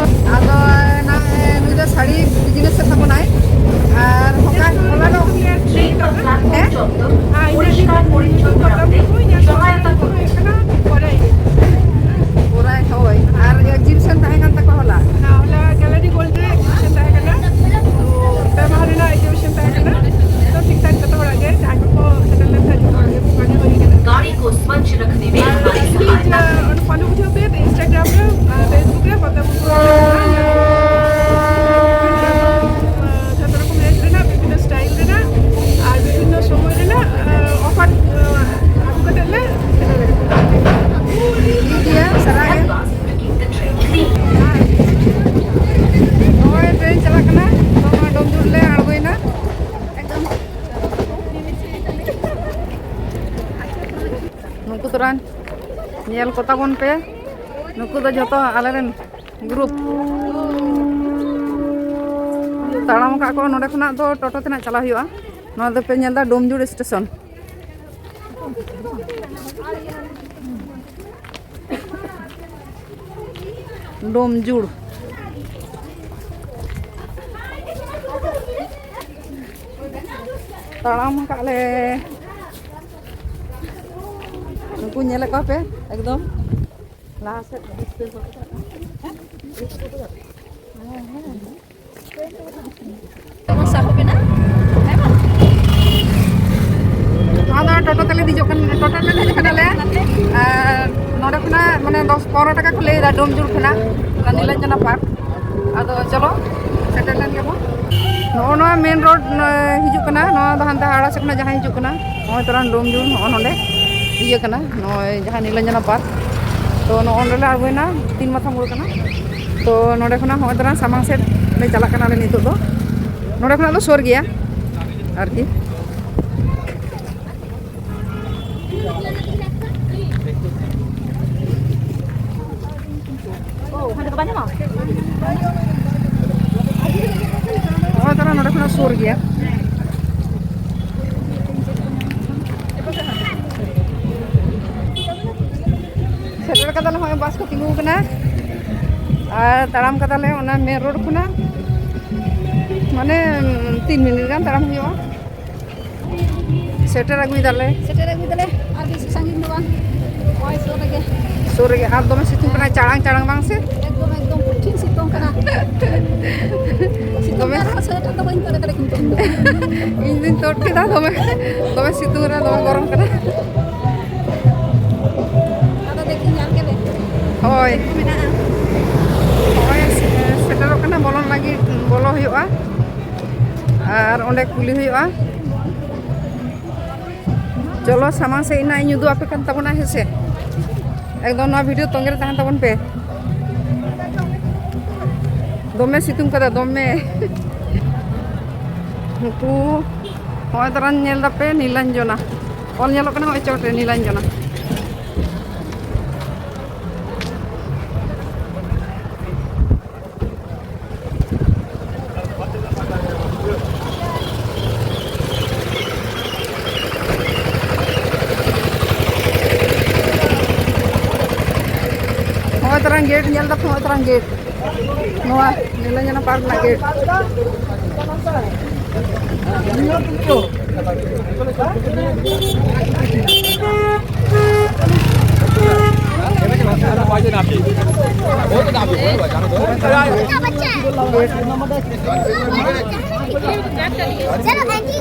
ᱟᱫᱚ, ᱮ, ᱱᱟ-, ᱮ, ᱱᱩᱭ ᱫᱚ ᱥᱟᱹᱲᱤ ᱵᱤᱡᱽᱱᱮᱥ ᱮᱫ ᱛᱟᱵᱚᱱᱟᱭ᱾ ᱟᱨ ᱦᱚᱸᱜᱟ ᱦᱚᱞᱟ ᱫᱚ, ᱦᱮᱸ? ᱯᱚᱨᱟᱭ, ᱦᱳᱭ᱾ ᱟᱨ ᱮᱠᱡᱤᱵᱤᱥᱚᱱ ᱛᱟᱦᱮᱸ ᱠᱟᱱ ᱛᱟᱠᱚᱣᱟ ᱦᱚᱞᱟ᱾ ᱦᱚᱞᱟ ᱜᱮᱞᱟᱨᱤ ᱜᱳᱞᱰ ᱨᱮ ᱮᱠᱡᱤᱵᱤᱥᱚᱱ ᱛᱟᱦᱮᱸ ᱠᱟᱱᱟ᱾ ᱛᱚ, ᱯᱮ ᱢᱟᱦᱟ ᱨᱮᱱᱟᱜ ᱮᱠᱡᱤᱵᱤᱥᱚᱱ ᱛᱟᱦᱮᱸ ᱠᱟᱱᱟ᱾ ᱛᱚ, ᱴᱷᱤᱠ ᱴᱷᱟᱠ ᱡᱚᱛᱚ ᱦᱚᱲᱟᱜ ᱜᱮ, ᱡᱟᱦᱟᱸᱭ ᱠᱚᱠᱚ ᱥᱮᱴᱮᱨ ᱞᱮᱱ ᱛᱟᱦᱮᱸᱫ, ᱡᱚᱛᱚ ᱦᱚᱲ ᱜᱮ ᱵᱷᱟᱜᱮ ᱦᱩᱭ ᱠᱟᱱᱟ᱾ ᱜᱟᱲᱤ ᱠᱚ ᱥᱣᱟᱪᱷ ᱨᱟᱠᱷᱱᱮ ᱢᱮ ᱟᱨ ᱦᱢᱟᱨᱮ ᱤᱧ, ᱥᱟᱛᱷ ᱟᱸ, ᱚᱱᱟ ᱯᱷᱚᱞᱳ ᱵᱩᱡᱷᱟᱹᱣ ᱯᱮ, Instagram ᱨᱮ, ᱟᱸ, Facebook ᱨᱮ, ᱯᱚᱫᱢ ᱯᱩᱨ ᱨᱮ ᱢᱮᱱᱟᱜᱼᱟ᱾ ᱡᱷᱚᱛᱚ ᱨᱚᱠᱚᱢ ᱨᱮᱴ ᱨᱮᱱᱟᱜ, ᱵᱤᱵᱷᱤᱱᱱᱚ ᱥᱴᱟᱭᱤᱞ ᱨᱮᱱᱟᱜ ᱟᱨ ᱵᱤᱵᱷᱤᱱᱱᱚ ᱥᱚᱢᱚᱭ ᱨᱮᱱᱟᱜ, ᱟᱸ, ᱚᱯᱷᱟᱨ, ᱟᱸ, ᱟᱹᱜᱩ ᱠᱟᱛᱮ ᱞᱮ ᱥᱮᱴᱮᱨ ᱫᱟᱲᱮᱭᱟᱜ ᱠᱟᱱᱟ᱾ ᱴᱷᱤᱠ ᱜᱮᱭᱟ, ᱥᱟᱨᱦᱟᱣ ᱜᱮ᱾ ᱱᱚᱜᱼᱚᱭ ᱴᱨᱮᱱ ᱪᱟᱞᱟᱜ ᱠᱟᱱᱟ, ᱱᱚᱣᱟ ᱰᱚᱢᱡᱩᱲ ᱞᱮ ᱟᱬᱜᱚᱭᱮᱱᱟ᱾ ᱮᱠᱫᱚᱢ᱾ ᱱᱩᱠᱩ ᱛᱚᱨᱟᱱ ᱧᱮᱞ ᱠᱚ ᱛᱟᱵᱚᱱ ᱯᱮ, ᱱᱩᱠᱩ ᱫᱚ ᱡᱷᱚᱛᱚ ᱟᱞᱮᱨᱮᱱ ᱜᱨᱩᱯ᱾ ᱛᱟᱲᱟᱢ ᱟᱠᱟᱫ ᱠᱚ, ᱱᱚᱸᱰᱮ ᱠᱷᱚᱱᱟᱜ ᱫᱚ ᱴᱳᱴᱳ ᱛᱮ ᱱᱟᱜ ᱪᱟᱞᱟᱣ ᱦᱩᱭᱩᱜᱼᱟ᱾ ᱱᱚᱣᱟ ᱫᱚᱯᱮ ᱧᱮᱞ ᱮᱫᱟ ᱰᱳᱢᱡᱩᱲ ᱥᱴᱮᱥᱚᱱ᱾ ᱰᱳᱢᱡᱩᱲ᱾ ᱛᱟᱲᱟᱢ ᱟᱠᱟᱫ ᱞᱮ᱾ ᱱᱩᱠᱩ ᱧᱮᱞᱮᱫ ᱠᱚᱣᱟ ᱯᱮ ᱮᱠᱫᱚᱢ ᱞᱟᱦᱟ ᱥᱮᱫ᱾ ᱱᱚᱣᱟ ᱫᱚ ᱴᱳᱴᱳ ᱛᱮᱞᱮ ᱫᱮᱡᱚᱜ ᱠᱟᱱᱟ, ᱴᱳᱴᱳ ᱛᱮᱞᱮ ᱫᱮᱡᱚᱜ ᱠᱟᱱᱟᱞᱮ᱾ ᱟᱨ ᱱᱚᱰᱮ ᱠᱷᱚᱱᱟᱜ ᱢᱟᱱᱮ ᱫᱚᱥ ᱯᱚᱱᱨᱚ ᱴᱟᱠᱟ ᱠᱚ ᱞᱟᱹᱭᱫᱟ ᱰᱳᱢᱡᱩᱲ ᱠᱷᱚᱱᱟᱜ ᱚᱱᱟ ᱱᱤᱞᱟᱸᱡᱚᱱᱟ ᱯᱟᱨᱠ᱾ ᱟᱫᱚ ᱪᱚᱞᱚ ᱥᱮᱴᱮᱨ ᱞᱮᱱ ᱜᱮᱵᱚᱱ᱾ ᱱᱚᱜᱼᱚ ᱱᱚᱣᱟ ᱢᱮᱱ ᱨᱳᱰ ᱦᱤᱡᱩᱜ ᱠᱟᱱᱟ, ᱱᱚᱣᱟ ᱫᱚ ᱦᱟᱱᱛᱮ ᱦᱟᱣᱲᱟ ᱥᱮᱫ ᱠᱷᱚᱱᱟᱜ ᱡᱟᱦᱟᱸ ᱦᱤᱡᱩᱜ ᱠᱟᱱᱟ, ᱱᱚᱜᱼᱚᱭ ᱛᱚᱨᱟᱝ ᱰᱳᱢ ᱡᱳᱱ ᱱᱚᱜᱼᱚ ᱱᱚᱰᱮ ᱤᱭᱟᱹ ᱠᱟᱱᱟ, ᱱᱚᱜᱼᱚᱭ ᱡᱟᱦᱟᱸ ᱱᱤᱞᱟᱧᱡᱚᱱᱟ ᱯᱟᱨᱠ᱾ ᱛᱚ ᱱᱚᱜᱼᱚ ᱱᱚᱰᱮ ᱞᱮ ᱟᱬᱜᱚᱭᱮᱱᱟ ᱛᱤᱱ ᱢᱟᱛᱷᱟ ᱢᱳᱲ ᱠᱟᱱᱟ᱾ ᱛᱚ ᱱᱚᱰᱮ ᱠᱷᱚᱱᱟᱜ ᱦᱚᱸᱜᱼᱚᱭ ᱛᱚᱨᱟᱝ ᱥᱟᱢᱟᱝ ᱥᱮᱫ ᱞᱮ ᱪᱟᱞᱟᱜ ᱠᱟᱱᱟᱞᱮ ᱱᱤᱛᱚᱜ ᱫᱚ᱾ ᱱᱚᱰᱮ ᱠᱷᱚᱱᱟᱜ ᱫᱚ ᱥᱩᱨ ᱜᱮᱭᱟ ᱟᱨᱠᱤ᱾ ᱱᱚᱜᱼᱚᱭ ᱛᱟᱦᱞᱮ ᱱᱚᱰᱮ ᱠᱷᱚᱱᱟᱜ ᱥᱩᱨ ᱜᱮᱭᱟ᱾ ᱥᱮᱴᱮᱨ ᱠᱟᱫᱟᱞᱮ, ᱱᱚᱜᱼᱚᱭ ᱵᱟᱥ ᱠᱚ ᱛᱤᱸᱜᱩ ᱟᱠᱟᱱᱟ᱾ ᱟᱨ ᱛᱟᱲᱟᱢ ᱠᱟᱫᱟᱞᱮ ᱚᱱᱟ ᱢᱮᱱ ᱨᱳᱰ ᱠᱷᱚᱱᱟᱜ, ᱢᱟᱱᱮ, ᱛᱤᱱ ᱢᱤᱱᱤᱴ ᱜᱟᱱ ᱛᱟᱲᱟᱢ ᱦᱩᱭᱩᱜᱼᱟ᱾ ᱥᱮᱴᱮᱨ ᱟᱹᱜᱩᱭ ᱫᱟᱞᱮ᱾ ᱥᱮᱴᱮᱨ ᱟᱹᱜᱩᱭ ᱫᱟᱞᱮ, ᱟᱨ ᱵᱮᱥᱤ ᱥᱟᱺᱜᱤᱧ ᱫᱚ ᱵᱟᱝ, ᱱᱚᱜᱼᱚᱭ ᱥᱩᱨ ᱨᱮᱜᱮ᱾ ᱥᱩᱨ ᱨᱮᱜᱮ, ᱟᱨ ᱫᱚᱢᱮ ᱥᱤᱛᱩᱝ ᱠᱟᱱᱟ, ᱪᱟᱲᱟᱝ ᱪᱟᱲᱟᱝ ᱵᱟᱝ ᱥᱮ? ᱮᱠᱫᱚᱢ, ᱮᱠᱫᱚᱢ ᱠᱚᱴᱷᱤᱱ ᱥᱤᱛᱩᱝ ᱠᱟᱱᱟ᱾ ᱥᱤᱛᱩᱝ ᱫᱚᱢᱮ ᱠᱟᱱ ᱨᱮᱦᱚᱸ ᱥᱳᱭᱮᱴᱟᱨ ᱫᱚ ᱵᱟᱹᱧ ᱛᱚᱞ ᱠᱟᱫᱟ ᱠᱤᱱᱛᱩ ᱤᱧ ᱫᱚ᱾ ᱤᱧ ᱫᱩᱧ ᱛᱩᱫ ᱠᱮᱫᱟ, ᱫᱚᱢᱮ, ᱫᱚᱢᱮ ᱥᱤᱛᱩᱝ ᱨᱮ ᱫᱚᱢᱮ ᱜᱚᱨᱚᱢ ᱠᱟᱱᱟ᱾ ᱟᱫᱚ ᱫᱮᱠᱷᱤ ᱧᱮᱞ ᱠᱮᱫ ᱞᱮ᱾ ᱦᱳᱭ᱾ ᱢᱮᱱᱟᱜᱼᱟ᱾ ᱱᱚᱜᱼᱚᱭ ᱥᱮ-, ᱥᱮᱴᱮᱨᱚᱜ ᱠᱟᱱᱟ, ᱵᱚᱞᱚᱱ ᱞᱟᱹᱜᱤᱫ ᱵᱚᱞᱚ ᱦᱩᱭᱩᱜᱼᱟ᱾ ᱟᱨ ᱚᱸᱰᱮ ᱠᱩᱞᱤ ᱦᱩᱭᱩᱜᱼᱟ᱾ ᱪᱚᱞᱚ, ᱥᱟᱢᱟᱝ ᱥᱮᱫ ᱨᱮᱱᱟᱜ ᱤᱧ ᱩᱫᱩᱜ ᱟᱯᱮ ᱠᱟᱱ ᱛᱟᱵᱚᱱᱟ, ᱦᱮᱸ ᱥᱮ? ᱮᱠᱫᱚᱢ ᱱᱚᱣᱟ ᱵᱷᱤᱰᱤᱭᱳ ᱛᱚᱸᱜᱮ ᱨᱮ ᱛᱟᱦᱮᱱ ᱛᱟᱵᱚᱱ ᱯᱮ᱾ ᱫᱚᱢᱮ ᱥᱤᱛᱩᱝ ᱠᱟᱫᱟ, ᱫᱚᱢᱮ᱾ ᱱᱩᱠᱩ, ᱦᱚᱸᱜᱼᱚᱭ ᱛᱟᱨᱟᱧ ᱧᱮᱞ ᱫᱟᱯᱮ ᱱᱤᱞᱟᱧᱡᱚᱱᱟ᱾ ᱚᱞ ᱧᱮᱞᱚᱜ ᱠᱟᱱᱟ ᱦᱚᱸᱜᱼᱚᱭ ᱪᱚᱴ ᱨᱮ ᱱᱤᱞᱟᱧᱡᱚᱱᱟ᱾ ᱱᱚᱜᱼᱚᱭ ᱛᱟᱨᱟᱝ ᱜᱮᱴ ᱧᱮᱞ ᱫᱟᱯᱮ, ᱱᱚᱜᱼᱚᱭ ᱛᱟᱨᱟᱝ ᱜᱮᱴ᱾ ᱱᱚᱣᱟ ᱱᱤᱞᱟᱧᱡᱚᱱᱟ ᱯᱟᱨᱠ ᱨᱮᱱᱟᱜ ᱜᱮᱴ᱾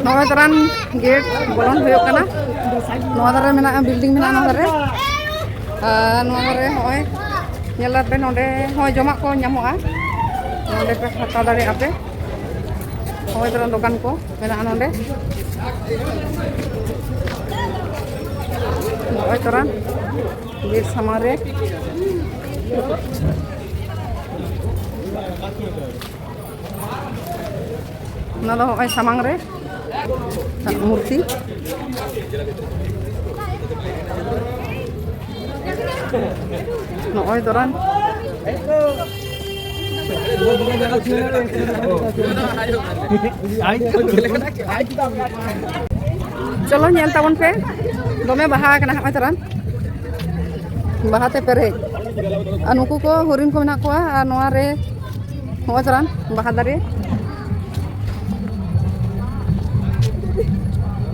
ᱱᱚᱜᱼᱚᱭ ᱛᱟᱨᱟᱱ ᱜᱮᱴ ᱵᱚᱞᱚᱱ ᱦᱩᱭᱩᱜ ᱠᱟᱱᱟ᱾ ᱱᱚᱣᱟ ᱫᱷᱟᱨᱮ ᱢᱮᱱᱟᱜᱼᱟ, ᱵᱤᱞᱰᱤᱝ ᱢᱮᱱᱟᱜᱼᱟ ᱱᱚᱣᱟ ᱫᱷᱟᱨᱮ᱾ ᱟᱨ ᱱᱚᱣᱟ ᱫᱷᱟᱨᱮ ᱦᱚᱸᱜᱼᱚᱭ ᱧᱮᱞ ᱫᱟᱯᱮ, ᱱᱚᱰᱮ ᱦᱚᱸ ᱡᱚᱢᱟᱜ ᱠᱚ ᱧᱟᱢᱚᱜᱼᱟ, ᱱᱚᱰᱮ ᱯᱮ ᱦᱟᱛᱟᱣ ᱫᱟᱲᱮᱭᱟᱜᱼᱟ ᱯᱮ᱾ ᱱᱚᱜᱼᱚᱭ ᱛᱚᱨᱟ ᱫᱚᱠᱟᱱ ᱠᱚ ᱢᱮᱱᱟᱜᱼᱟ ᱱᱚᱰᱮ᱾ ᱱᱚᱜᱼᱚᱭ ᱛᱚᱨᱟ ᱜᱮᱴ ᱥᱟᱢᱟᱝ ᱨᱮ᱾ ᱚᱱᱟ ᱫᱚ ᱱᱚᱜᱼᱚᱭ ᱥᱟᱢᱟᱝ ᱨᱮ ᱢᱩᱨᱛᱤ᱾ ᱱᱚᱜᱼᱚᱭ ᱫᱚᱨᱟᱱ᱾ ᱪᱚᱞᱚ ᱧᱮᱞ ᱛᱟᱵᱚᱱ ᱯᱮ, ᱫᱚᱢᱮ ᱵᱟᱦᱟ ᱠᱟᱱᱟ ᱦᱚᱸᱜᱼᱚᱭ ᱛᱚᱨᱟᱱ, ᱵᱟᱦᱟ ᱛᱮ ᱯᱮᱨᱮᱡ᱾ ᱟᱨ ᱱᱩᱠᱩ ᱠᱚ ᱦᱚᱨᱤᱱ ᱠᱚ ᱢᱮᱱᱟᱜ ᱠᱚᱣᱟ, ᱟᱨ ᱱᱚᱣᱟ ᱨᱮ ᱦᱚᱸᱜᱼᱚᱭ ᱛᱚᱨᱟᱱ ᱵᱟᱦᱟ ᱫᱟᱨᱮ᱾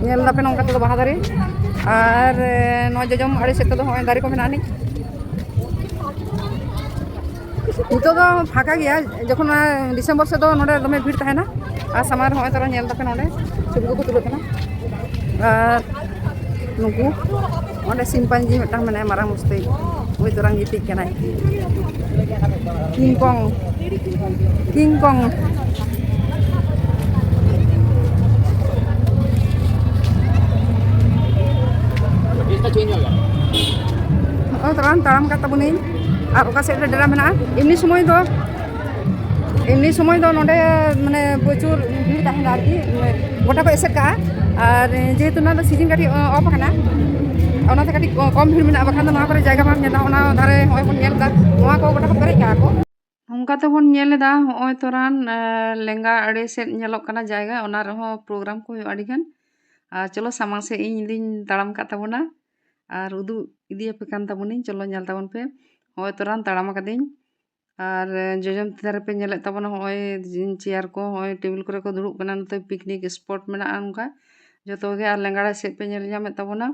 ᱧᱮᱞ ᱫᱟᱯᱮ ᱱᱚᱝᱠᱟ ᱛᱮᱫᱚ ᱵᱟᱦᱟ ᱫᱟᱨᱮ᱾ ᱟᱨ, ᱮ, ᱱᱚᱣᱟ ᱡᱚᱡᱚᱢ ᱟᱲᱮ ᱥᱮᱫ ᱛᱮᱫᱚ ᱦᱚᱸᱜᱼᱚᱭ ᱫᱟᱨᱮ ᱠᱚ ᱢᱮᱱᱟᱜ ᱟᱹᱱᱤᱡ᱾ ᱱᱤᱛᱚᱜ ᱫᱚ ᱯᱷᱟᱸᱠᱟ ᱜᱮᱭᱟ, ᱡᱚᱠᱷᱚᱱ ᱚᱱᱟ ᱰᱤᱥᱮᱢᱵᱚᱨ ᱥᱮᱫ ᱫᱚ ᱱᱚᱰᱮ ᱫᱚᱢᱮ ᱵᱷᱤᱲ ᱛᱟᱦᱮᱱᱟ᱾ ᱟᱨ ᱥᱟᱢᱟᱝ ᱨᱮ ᱦᱚᱸᱜᱼᱚᱭ ᱛᱚᱨᱟ ᱧᱮᱞ ᱫᱟᱯᱮ ᱱᱚᱰᱮ ᱪᱷᱚᱵᱤ ᱠᱚᱠᱚ ᱛᱩᱞᱟᱹᱜ ᱠᱟᱱᱟ᱾ ᱟᱨ ᱱᱩᱠᱩ ᱚᱸᱰᱮ chimpanzee ᱢᱤᱫᱴᱟᱝ ᱢᱮᱱᱟᱭᱟ, ᱢᱟᱨᱟᱝ ᱢᱩᱥᱛᱤ, ᱩᱱᱤ ᱛᱚᱨᱟᱝ ᱜᱤᱛᱤᱡ ᱠᱟᱱᱟᱭ᱾ King Kong, King Kong᱾ ᱱᱚᱜᱼᱚᱭ ᱛᱚᱨᱟᱝ ᱛᱟᱲᱟᱢ ᱠᱟᱫ ᱛᱟᱵᱚᱱᱟᱹᱧ᱾ ᱟᱨ ᱚᱠᱟ ᱥᱮᱫ ᱨᱮ ᱰᱮᱨᱟ ᱢᱮᱱᱟᱜᱼᱟ? ᱮᱢᱱᱤ ᱥᱚᱢᱚᱭ ᱫᱚ, ᱮᱢᱱᱤ ᱥᱚᱢᱚᱭ ᱫᱚ ᱱᱚᱰᱮ ᱢᱟᱱᱮ ᱯᱨᱚᱪᱩᱨ ᱵᱷᱤᱲ ᱛᱟᱦᱮᱱᱟ ᱟᱨᱠᱤ, ᱢᱟᱱᱮ ᱜᱚᱴᱟ ᱠᱚ ᱮᱥᱮᱫ ᱠᱟᱜᱼᱟ᱾ ᱟᱨ ᱡᱮᱦᱮᱛᱩ ᱱᱚᱣᱟ ᱫᱚ season ᱠᱟᱹᱴᱤᱡ off ᱟᱠᱟᱱᱟ, ᱚᱱᱟᱛᱮ ᱠᱟᱹᱴᱤᱡ ᱠᱚᱢ ᱵᱷᱤᱲ ᱢᱮᱱᱟᱜᱼᱟ, ᱵᱟᱠᱷᱟᱱ ᱫᱚ ᱱᱚᱣᱟ ᱠᱚᱨᱮ ᱡᱟᱭᱜᱟ ᱵᱟᱢ ᱧᱮᱞᱟ᱾ ᱚᱱᱟ ᱫᱷᱟᱨᱮ ᱦᱚᱸᱜᱼᱚᱭ ᱵᱚᱱ ᱧᱮᱞ ᱮᱫᱟ, ᱱᱚᱣᱟ ᱠᱚ ᱜᱚᱴᱟ ᱠᱚ ᱯᱮᱨᱮᱡ ᱠᱟᱜᱼᱟ ᱠᱚ᱾ ᱚᱱᱠᱟ ᱛᱮᱵᱚᱱ ᱧᱮᱞ ᱮᱫᱟ, ᱦᱚᱸᱜᱼᱚᱭ ᱛᱚᱨᱟᱱ, ᱮ, ᱞᱮᱸᱜᱟ ᱟᱲᱮ ᱥᱮᱫ ᱧᱮᱞᱚᱜ ᱠᱟᱱᱟ ᱡᱟᱭᱜᱟ, ᱚᱱᱟ ᱨᱮᱦᱚᱸ program ᱠᱚ ᱦᱩᱭᱩᱜᱼᱟ ᱟᱹᱰᱤ ᱜᱟᱱ᱾ ᱟᱨ ᱪᱚᱞᱚ ᱥᱟᱢᱟᱝ ᱥᱮᱫ ᱤᱧ ᱫᱩᱧ ᱛᱟᱲᱟᱢ ᱠᱟᱜ ᱛᱟᱵᱚᱱᱟ ᱟᱨ ᱩᱫᱩᱜ ᱤᱫᱤᱭᱟᱯᱮ ᱠᱟᱱ ᱛᱟᱵᱚᱱᱟᱹᱧ᱾ ᱪᱚᱞᱚ ᱧᱮᱞ ᱛᱟᱵᱚᱱ ᱯᱮ, ᱦᱚᱸᱜᱼᱚᱭ ᱛᱚᱨᱟᱱ ᱛᱟᱲᱟᱢ ᱟᱠᱟᱫᱟᱹᱧ᱾ ᱟᱨ, ᱮ, ᱡᱚᱡᱚᱢ ᱛᱤ ᱫᱷᱟᱨᱮ ᱯᱮ ᱧᱮᱞᱮᱫ ᱛᱟᱵᱚᱱᱟ, ᱦᱚᱸᱜᱼᱚᱭ chair ᱠᱚ, ᱦᱚᱸᱜᱼᱚᱭ table ᱠᱚᱨᱮ ᱠᱚ ᱫᱩᱲᱩᱵ ᱠᱟᱱᱟ, ᱱᱚᱛᱮ picnic spot ᱢᱮᱱᱟᱜᱼᱟ ᱚᱱᱠᱟ ᱡᱚᱛᱚ ᱜᱮ᱾ ᱟᱨ ᱞᱮᱸᱜᱟ ᱟᱲᱮ ᱥᱮᱫ ᱯᱮ ᱧᱮᱞ ᱧᱟᱢᱮᱫ ᱛᱟᱵᱚᱱᱟ,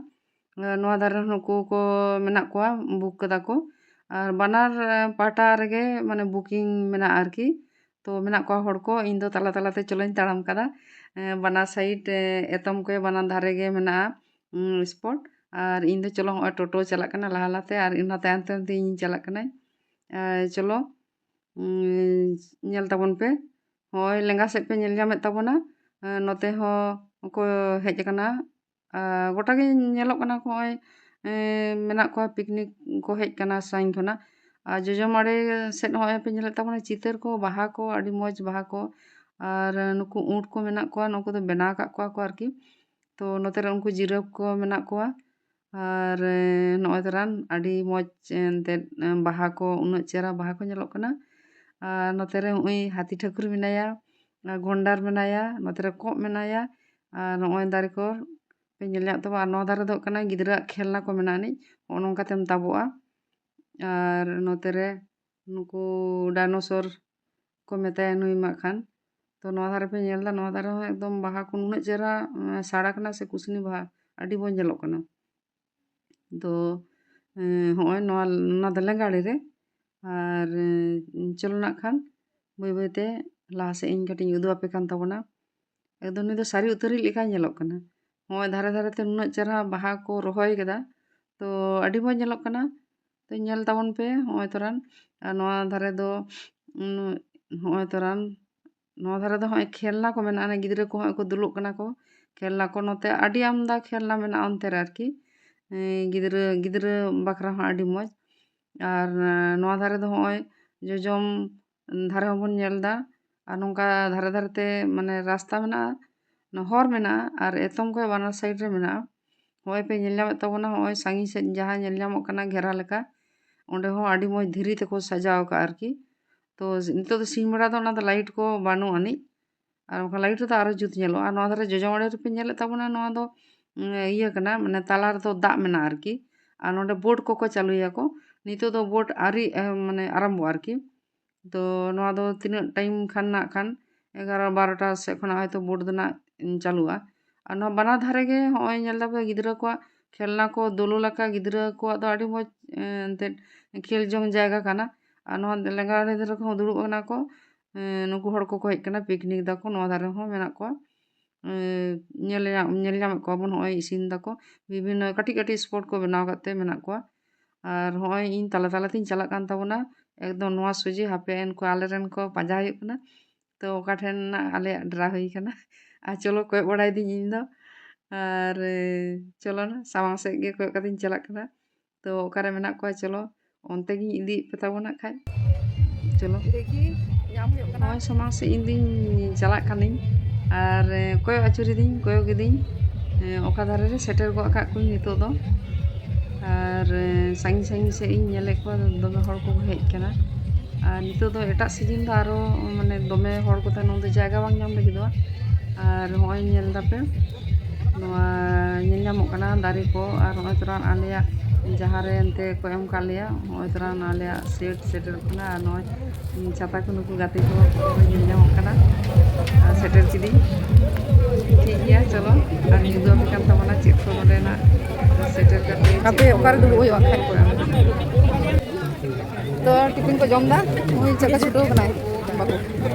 ᱮ, ᱱᱚᱣᱟ ᱫᱷᱟᱨᱮ ᱱᱩᱠᱩ ᱠᱚ ᱢᱮᱱᱟᱜ ᱠᱚᱣᱟ, book ᱠᱟᱫᱟ ᱠᱚ᱾ ᱟᱨ ᱵᱟᱱᱟᱨ, ᱮ, ᱯᱟᱦᱴᱟ ᱨᱮᱜᱮ ᱢᱟᱱᱮ booking ᱢᱮᱱᱟᱜᱼᱟ ᱟᱨᱠᱤ᱾ ᱛᱚ ᱢᱮᱱᱟᱜ ᱠᱚᱣᱟ ᱦᱚᱲ ᱠᱚ, ᱤᱧ ᱫᱚ ᱛᱟᱞᱟ ᱛᱟᱞᱟ ᱛᱮ ᱪᱚᱞᱚᱧ ᱛᱟᱲᱟᱢ ᱠᱟᱫᱟ᱾ ᱮ, ᱵᱟᱱᱟᱨ side, ᱮ, ᱮᱛᱚᱢ ᱠᱚ ᱵᱟᱱᱟᱨ ᱫᱷᱟᱨᱮ ᱜᱮ ᱢᱮᱱᱟᱜᱼᱟ, ᱩᱸ, spot᱾ ᱟᱨ ᱤᱧ ᱫᱚ ᱪᱚᱞᱚ ᱦᱚᱸᱜᱼᱚᱭ ᱴᱳᱴᱳ ᱪᱟᱞᱟᱜ ᱠᱟᱱᱟ ᱞᱟᱦᱟ ᱞᱟᱦᱟᱛᱮ, ᱟᱨ ᱚᱱᱟ ᱛᱟᱭᱚᱢ ᱛᱟᱭᱚᱢ ᱛᱮ ᱤᱧ ᱪᱟᱞᱟᱜ ᱠᱟᱹᱱᱟᱹᱧ᱾ ᱮ, ᱪᱚᱞᱚ, ᱩᱸ, ᱧᱮᱞ ᱛᱟᱵᱚᱱ ᱯᱮ᱾ ᱱᱚᱜᱼᱚᱭ ᱞᱮᱸᱜᱟ ᱥᱮᱫ ᱯᱮ ᱧᱮᱞ ᱧᱟᱢᱮᱫ ᱛᱟᱵᱚᱱᱟ, ᱮᱸ, ᱱᱚᱛᱮ ᱦᱚᱸ ᱠᱚ ᱦᱮᱡ ᱟᱠᱟᱱᱟ᱾ ᱟᱨ ᱜᱚᱴᱟ ᱜᱮ ᱧᱮᱞᱚᱜ ᱠᱟᱱᱟ ᱠᱚ, ᱱᱚᱜᱼᱚᱭ, ᱮᱸ, ᱢᱮᱱᱟᱜ ᱠᱚᱣᱟ, ᱯᱤᱠᱱᱤᱠ ᱠᱚ ᱦᱮᱡ ᱟᱠᱟᱱᱟ ᱥᱟᱺᱜᱤᱧ ᱠᱷᱚᱱᱟᱜ᱾ ᱟᱨ ᱡᱚᱡᱚᱢ ᱟᱲᱮ ᱥᱮᱫ ᱱᱚᱜᱼᱚᱭ ᱯᱮ ᱧᱮᱞᱮᱫ ᱛᱟᱵᱚᱱᱟ ᱪᱤᱛᱟᱹᱨ ᱠᱚ, ᱵᱟᱦᱟ ᱠᱚ, ᱟᱹᱰᱤ ᱢᱚᱡᱽ ᱵᱟᱦᱟ ᱠᱚ᱾ ᱟᱨ ᱱᱩᱠᱩ ᱩᱸᱴ ᱠᱚ ᱢᱮᱱᱟᱜ ᱠᱚᱣᱟ, ᱱᱩᱠᱩ ᱫᱚ ᱵᱮᱱᱟᱣ ᱟᱠᱟᱫ ᱠᱚᱣᱟ ᱠᱚ ᱟᱨᱠᱤ᱾ ᱛᱚ ᱱᱚᱛᱮ ᱨᱮ ᱩᱱᱠᱩ ᱡᱤᱨᱟᱹᱯ ᱠᱚ ᱢᱮᱱᱟᱜ ᱠᱚᱣᱟ᱾ ᱟᱨ, ᱮᱸ, ᱱᱚᱜᱼᱚᱭ ᱛᱚᱨᱟᱱ ᱟᱹᱰᱤ ᱢᱚᱡᱽ ᱮᱱᱛᱮᱫ, ᱮᱸ, ᱵᱟᱦᱟ ᱠᱚ, ᱩᱱᱟᱹᱜ ᱪᱮᱦᱨᱟ ᱵᱟᱦᱟ ᱠᱚ ᱧᱮᱞᱚᱜ ᱠᱟᱱᱟ᱾ ᱟᱨ ᱱᱚᱛᱮ ᱨᱮ ᱱᱚᱜᱼᱚᱭ ᱦᱟᱹᱛᱤ ᱴᱷᱟᱹᱠᱩᱨ ᱢᱮᱱᱟᱭᱟ, ᱟᱨ ᱜᱚᱱᱰᱟᱨ ᱢᱮᱱᱟᱭᱟ, ᱱᱚᱛᱮ ᱨᱮ ᱠᱚᱸᱜ ᱢᱮᱱᱟᱭᱟ᱾ ᱟᱨ ᱱᱚᱜᱼᱚᱭ ᱫᱟᱨᱮ ᱠᱚ ᱯᱮ ᱧᱮᱞ ᱧᱟᱢ ᱛᱟᱵᱚᱱᱟ᱾ ᱟᱨ ᱱᱚᱣᱟ ᱫᱷᱟᱨᱮ ᱫᱚ ᱦᱩᱭᱩᱜ ᱠᱟᱱᱟ ᱜᱤᱫᱽᱨᱟᱹᱣᱟᱜ ᱠᱷᱮᱞᱱᱟ ᱠᱚ ᱢᱮᱱᱟᱜ ᱟᱹᱱᱤᱡ, ᱱᱚᱜᱼᱚ ᱱᱚᱝᱠᱟ ᱛᱮᱢ ᱛᱟᱵᱚᱜᱼᱟ᱾ ᱟᱨ ᱱᱚᱛᱮ ᱨᱮ ᱱᱩᱠᱩ ᱰᱟᱭᱱᱳᱥᱚᱨ ᱠᱚ ᱢᱮᱛᱟᱭᱟ ᱱᱩᱭ ᱢᱟ ᱠᱷᱟᱱ᱾ ᱛᱚ ᱱᱚᱣᱟ ᱫᱷᱟᱨᱮ ᱯᱮ ᱧᱮᱞ ᱮᱫᱟ, ᱱᱚᱣᱟ ᱫᱷᱟᱨᱮ ᱦᱚᱸ ᱮᱠᱫᱚᱢ ᱵᱟᱦᱟ ᱠᱚ ᱱᱩᱱᱟᱹᱜ ᱪᱮᱦᱨᱟ, ᱮᱸ, ᱥᱟᱲ ᱟᱠᱟᱱᱟ ᱥᱮ ᱠᱩᱥᱱᱤ ᱵᱟᱦᱟ, ᱟᱹᱰᱤ ᱢᱚᱡᱽ ᱧᱮᱞᱚᱜ ᱠᱟᱱᱟ᱾ ᱛᱚ, ᱮᱸ, ᱦᱚᱸᱜᱼᱚᱭ ᱱᱚᱣᱟ, ᱱᱚᱣᱟ ᱫᱚ ᱞᱮᱸᱜᱟ ᱟᱲᱮ ᱨᱮ᱾ ᱟᱨ, ᱮᱸ, ᱪᱚᱞᱚ ᱱᱟᱜ ᱠᱷᱟᱱ ᱵᱟᱹᱭ ᱵᱟᱹᱭ ᱛᱮ ᱞᱟᱦᱟ ᱥᱮᱫ ᱤᱧ ᱠᱟᱹᱴᱤᱡ ᱤᱧ ᱩᱫᱩᱜ ᱟᱯᱮ ᱠᱟᱱ ᱛᱟᱵᱚᱱᱟ᱾ ᱮᱠᱫᱚᱢ ᱱᱩᱭ ᱫᱚ ᱥᱟᱹᱨᱤ ᱩᱛᱟᱹᱨᱤᱡ ᱞᱮᱠᱟᱭ ᱧᱮᱞᱚᱜ ᱠᱟᱱᱟ᱾ ᱱᱚᱜᱼᱚᱭ ᱫᱷᱟᱨᱮ ᱫᱷᱟᱨᱮ ᱛᱮ ᱱᱩᱱᱟᱹᱜ ᱪᱮᱦᱨᱟ ᱵᱟᱦᱟ ᱠᱚ ᱨᱚᱦᱚᱭ ᱠᱟᱫᱟ, ᱛᱚ ᱟᱹᱰᱤ ᱢᱚᱡᱽ ᱧᱮᱞᱚᱜ ᱠᱟᱱᱟ᱾ ᱛᱚ ᱧᱮᱞ ᱛᱟᱵᱚᱱ ᱯᱮ ᱱᱚᱜᱼᱚᱭ ᱛᱚᱨᱟᱱ᱾ ᱟᱨ ᱱᱚᱣᱟ ᱫᱷᱟᱨᱮ ᱫᱚ, ᱩᱸ, ᱱᱚᱜᱼᱚᱭ ᱛᱚᱨᱟᱱ, ᱱᱚᱣᱟ ᱫᱷᱟᱨᱮ ᱫᱚ ᱱᱚᱜᱼᱚᱭ ᱠᱷᱮᱞᱱᱟ ᱠᱚ ᱢᱮᱱᱟᱜᱼᱟ, ᱚᱱᱮ ᱜᱤᱫᱽᱨᱟᱹ ᱠᱚ ᱦᱚᱸᱜᱼᱚᱭ ᱠᱚ ᱫᱩᱞᱩᱜ ᱠᱟᱱᱟ ᱠᱚ, ᱠᱷᱮᱞᱱᱟ ᱠᱚ᱾ ᱱᱚᱛᱮ ᱟᱹᱰᱤ ᱟᱢᱫᱟ ᱠᱷᱮᱞᱱᱟ ᱢᱮᱱᱟᱜᱼᱟ ᱚᱱᱛᱮ ᱨᱮ ᱟᱨᱠᱤ᱾ ᱮᱸ, ᱜᱤᱫᱽᱨᱟᱹ, ᱜᱤᱫᱽᱨᱟᱹ ᱵᱟᱠᱷᱨᱟ ᱦᱚᱸ ᱟᱹᱰᱤ ᱢᱚᱡᱽ᱾ ᱟᱨ, ᱮᱸ, ᱱᱚᱣᱟ ᱫᱷᱟᱨᱮ ᱫᱚ ᱱᱚᱜᱼᱚᱭ ᱡᱚᱡᱚᱢ ᱫᱷᱟᱨᱮ ᱦᱚᱸᱵᱚᱱ ᱧᱮᱞ ᱮᱫᱟ᱾ ᱟᱨ ᱱᱚᱝᱠᱟ ᱫᱷᱟᱨᱮ ᱫᱷᱟᱨᱮ ᱛᱮ ᱢᱟᱱᱮ ᱨᱟᱥᱛᱟ ᱢᱮᱱᱟᱜᱼᱟ, ᱚᱱᱟ ᱦᱚᱨ ᱢᱮᱱᱟᱜᱼᱟ, ᱟᱨ ᱮᱛᱚᱢ ᱠᱚ ᱵᱟᱱᱟᱨ side ᱨᱮ ᱢᱮᱱᱟᱜᱼᱟ᱾ ᱱᱚᱜᱼᱚᱭ ᱯᱮ ᱧᱮᱞ ᱧᱟᱢᱮᱫ ᱛᱟᱵᱚᱱᱟ, ᱱᱚᱜᱼᱚᱭ ᱥᱟᱺᱜᱤᱧ ᱥᱮᱫ ᱡᱟᱦᱟᱸ ᱧᱮᱞ ᱧᱟᱢᱚᱜ ᱠᱟᱱᱟ ᱜᱷᱮᱨᱟ ᱞᱮᱠᱟ, ᱚᱸᱰᱮ ᱦᱚᱸ ᱟᱹᱰᱤ ᱢᱚᱡᱽ ᱫᱷᱤᱨᱤ ᱛᱮᱠᱚ ᱥᱟᱡᱟᱣ ᱟᱠᱟᱫᱼᱟ ᱟᱨᱠᱤ᱾ ᱛᱚ ᱱᱤᱛᱚᱜ ᱫᱚ ᱥᱤᱧ ᱵᱮᱲᱟ ᱫᱚ ᱚᱱᱟ ᱫᱚ light ᱠᱚ ᱵᱟᱹᱱᱩᱜ ᱟᱹᱱᱤᱡ, ᱟᱨ ᱵᱟᱠᱷᱟᱱ light ᱨᱮᱫᱚ ᱟᱨᱚ ᱡᱩᱛ ᱧᱮᱞᱚᱜᱼᱟ᱾ ᱱᱚᱣᱟ ᱫᱷᱟᱨᱮ ᱡᱚᱡᱚᱢ ᱟᱲᱮ ᱨᱮᱯᱮ ᱧᱮᱞᱮᱫ ᱛᱟᱵᱚᱱᱟ, ᱱᱚᱣᱟ ᱫᱚ, ᱩᱸ, ᱤᱭᱟᱹ ᱠᱟᱱᱟ, ᱢᱟᱱᱮ ᱛᱟᱞᱟ ᱨᱮᱫᱚ ᱫᱟᱜ ᱢᱮᱱᱟᱜᱼᱟ ᱟᱨᱠᱤ᱾ ᱟᱨ ᱱᱚᱰᱮ boat ᱠᱚᱠᱚ ᱪᱟᱹᱞᱩᱭᱟᱠᱚ, ᱱᱤᱛᱚᱜ ᱫᱚ boat ᱟᱹᱣᱨᱤ, ᱮ, ᱢᱟᱱᱮ ᱟᱨᱟᱢᱵᱚᱜᱼᱟ ᱟᱨᱠᱤ᱾ ᱛᱚ ᱱᱚᱣᱟ ᱫᱚ ᱛᱤᱱᱟᱹᱜ time ᱠᱷᱟᱱ ᱱᱟᱜ ᱠᱷᱟᱱ ᱮᱜᱟᱨᱚ ᱵᱟᱨᱚᱴᱟ ᱥᱮᱫ ᱠᱷᱚᱱᱟᱜ ᱦᱚᱭᱛᱳ boat ᱫᱚ ᱱᱟᱜ ᱪᱟᱹᱞᱩᱜᱼᱟ᱾ ᱟᱨ ᱱᱚᱣᱟ ᱵᱟᱱᱟᱨ ᱫᱷᱟᱨᱮ ᱜᱮ ᱦᱚᱸᱜᱼᱚᱭ ᱧᱮᱞ ᱫᱟᱯᱮ ᱜᱤᱫᱽᱨᱟᱹ ᱠᱚᱣᱟᱜ ᱠᱷᱮᱞᱱᱟ ᱠᱚ ᱫᱳᱞᱚᱞ ᱟᱠᱟ, ᱜᱤᱫᱽᱨᱟᱹ ᱠᱚᱣᱟᱜ ᱫᱚ ᱟᱹᱰᱤ ᱢᱚᱡᱽ, ᱮ, ᱮᱱᱛᱮᱫ ᱠᱷᱮᱞ ᱡᱚᱝ ᱡᱟᱭᱜᱟ ᱠᱟᱱᱟ᱾ ᱟᱨ ᱱᱚᱣᱟ ᱞᱮᱸᱜᱟ ᱟᱲᱮ ᱫᱷᱟᱨᱮ ᱠᱚᱦᱚᱸ ᱫᱩᱲᱩᱵ ᱟᱠᱟᱱᱟ ᱠᱚ, ᱮ, ᱱᱩᱠᱩ ᱦᱚᱲ ᱠᱚᱠᱚ ᱦᱮᱡ ᱟᱠᱟᱱᱟ, picnic ᱫᱟᱠᱚ, ᱱᱚᱣᱟ ᱫᱷᱟᱨᱮ ᱦᱚᱸ ᱢᱮᱱᱟᱜ ᱠᱚᱣᱟ᱾ ᱮ, ᱧᱮᱞ ᱧᱟᱢ, ᱧᱮᱞ ᱧᱟᱢᱮᱫ ᱠᱚᱣᱟ ᱵᱚᱱ, ᱦᱚᱸᱜᱼᱚᱭ ᱤᱥᱤᱱ ᱫᱟᱠᱚ, ᱵᱤᱵᱷᱤᱱᱱᱚ ᱠᱟᱹᱴᱤᱡ ᱠᱟᱹᱴᱤᱡ spot ᱠᱚ ᱵᱮᱱᱟᱣ ᱠᱟᱛᱮ ᱢᱮᱱᱟᱜ ᱠᱚᱣᱟ᱾ ᱟᱨ ᱦᱚᱸᱜᱼᱚᱭ ᱤᱧ ᱛᱟᱞᱟ ᱛᱟᱞᱟ ᱛᱤᱧ ᱪᱟᱞᱟᱜ ᱠᱟᱱ ᱛᱟᱵᱚᱱᱟ, ᱮᱠᱫᱚᱢ ᱱᱚᱣᱟ ᱥᱚᱡᱷᱮ ᱦᱟᱯᱮ ᱮᱱᱠᱚ ᱟᱞᱮ ᱨᱮᱱ ᱠᱚ ᱯᱟᱸᱡᱟ ᱦᱩᱭᱩᱜ ᱠᱟᱱᱟ᱾ ᱛᱚ ᱚᱠᱟ ᱴᱷᱮᱱ ᱱᱟᱜ ᱟᱞᱮᱭᱟᱜ ᱰᱮᱨᱟ ᱦᱩᱭ ᱠᱟᱱᱟ᱾ ᱟᱨ ᱪᱚᱞᱚ ᱠᱚᱭᱚᱜ ᱵᱟᱲᱟᱭ ᱫᱤᱧ ᱤᱧ ᱫᱚ᱾ ᱟᱨ ᱪᱚᱞᱚ ᱱᱟ ᱥᱟᱢᱟᱝ ᱥᱮᱫ ᱜᱮ ᱠᱚᱭᱚᱜ ᱠᱟᱛᱮᱧ ᱪᱟᱞᱟᱜ ᱠᱟᱱᱟ᱾ ᱛᱚ ᱚᱠᱟᱨᱮ ᱢᱮᱱᱟᱜ ᱠᱚᱣᱟ, ᱪᱚᱞᱚ ᱚᱱᱛᱮ ᱜᱤᱧ ᱤᱫᱤᱭᱮᱫ ᱯᱮ ᱛᱟᱵᱚᱱᱟ ᱠᱷᱟᱡ᱾ ᱪᱚᱞᱚ᱾ ᱫᱮᱠᱷᱤ, ᱧᱟᱢ ᱦᱩᱭᱩᱜ ᱠᱟᱱᱟ᱾ ᱱᱚᱜᱼᱚᱭ ᱥᱟᱢᱟᱝ ᱥᱮᱫ ᱤᱧ ᱫᱩᱧ ᱪᱟᱞᱟᱜ ᱠᱟᱱᱟᱹᱧ᱾ ᱟᱨ ᱠᱚᱭᱚᱜ ᱟᱹᱪᱩᱨᱤᱫᱟᱹᱧ, ᱠᱚᱭᱚᱜ ᱠᱤᱫᱟᱹᱧ᱾ ᱚᱠᱟ ᱫᱷᱟᱨᱮ ᱨᱮ ᱥᱮᱴᱮᱨ ᱜᱚᱫ ᱟᱠᱟᱫ ᱠᱚᱣᱟᱧ ᱱᱤᱛᱚᱜ ᱫᱚ᱾ ᱟᱨ ᱥᱟᱺᱜᱤᱧ ᱥᱟᱺᱜᱤᱧ ᱥᱮᱫ ᱤᱧ ᱧᱮᱞᱮᱫ ᱠᱚᱣᱟ, ᱫᱚᱢᱮ ᱦᱚᱲ ᱠᱚ ᱦᱮᱡ ᱠᱟᱱᱟ᱾ ᱟᱨ ᱱᱤᱛᱚᱜ ᱫᱚ ᱮᱴᱟᱜ ᱥᱤᱡᱤᱱ ᱫᱚ ᱟᱨᱚ ᱢᱟᱱᱮ ᱫᱚᱢᱮ ᱦᱚᱲ ᱠᱚ ᱛᱟᱦᱮᱱᱟ, ᱩᱱᱫᱚ ᱡᱟᱭᱜᱟ ᱵᱟᱝ ᱧᱟᱢ ᱞᱟᱹᱜᱤᱫᱚᱜᱼᱟ᱾ ᱟᱨ ᱦᱚᱸᱜᱼᱚᱭ ᱧᱮᱞ ᱫᱟᱯᱮ, ᱱᱚᱣᱟ ᱧᱮᱞ ᱧᱟᱢᱚᱜ ᱠᱟᱱᱟ ᱫᱟᱨᱮ ᱠᱚ᱾ ᱟᱨ ᱦᱚᱸᱜᱼᱚᱭ ᱛᱚᱨᱟ ᱟᱞᱮᱭᱟᱜ ᱡᱟᱦᱟᱸ ᱨᱮ ᱮᱱᱛᱮ ᱠᱚ ᱮᱢ ᱠᱟᱜ ᱞᱮᱭᱟ, ᱦᱚᱸᱜᱼᱚᱭ ᱛᱚᱨᱟ ᱟᱞᱮᱭᱟᱜ ᱥᱮᱴ ᱥᱮᱴᱮᱨᱚᱜ ᱠᱟᱱᱟ᱾ ᱟᱨ ᱱᱚᱜᱼᱚᱭ ᱪᱷᱟᱛᱟ ᱠᱚ ᱱᱩᱠᱩ ᱜᱟᱛᱮ ᱠᱚ ᱧᱮᱞ ᱧᱟᱢᱚᱜ ᱠᱟᱱᱟ᱾ ᱟᱨ ᱥᱮᱴᱮᱨ ᱠᱤᱫᱤᱧ᱾ ᱴᱷᱤᱠ ᱜᱮᱭᱟ, ᱪᱚᱞᱚ᱾ ᱟᱨ ᱢᱤᱫ ᱩᱫᱩᱜ ᱟᱯᱮ ᱠᱟᱱ ᱛᱟᱵᱚᱱᱟ ᱪᱮᱫ ᱠᱚ ᱱᱚᱰᱮᱱᱟᱜ ᱥᱮᱴᱮᱨ ᱠᱟᱛᱮ ᱦᱟᱯᱮ, ᱪᱮᱫ ᱠᱚ ᱚᱠᱟᱨᱮ ᱫᱩᱲᱩᱵ ᱦᱩᱭᱩᱜᱼᱟ ᱠᱷᱟᱡ? ᱛᱚ ᱴᱤᱯᱷᱤᱱ ᱠᱚ ᱡᱚᱢ ᱫᱟ, ᱱᱩᱭ ᱪᱮᱫ ᱞᱮᱠᱟ ᱪᱷᱩᱴᱟᱹᱣ ᱠᱟᱱᱟᱭ ᱵᱟᱹᱦᱩ᱾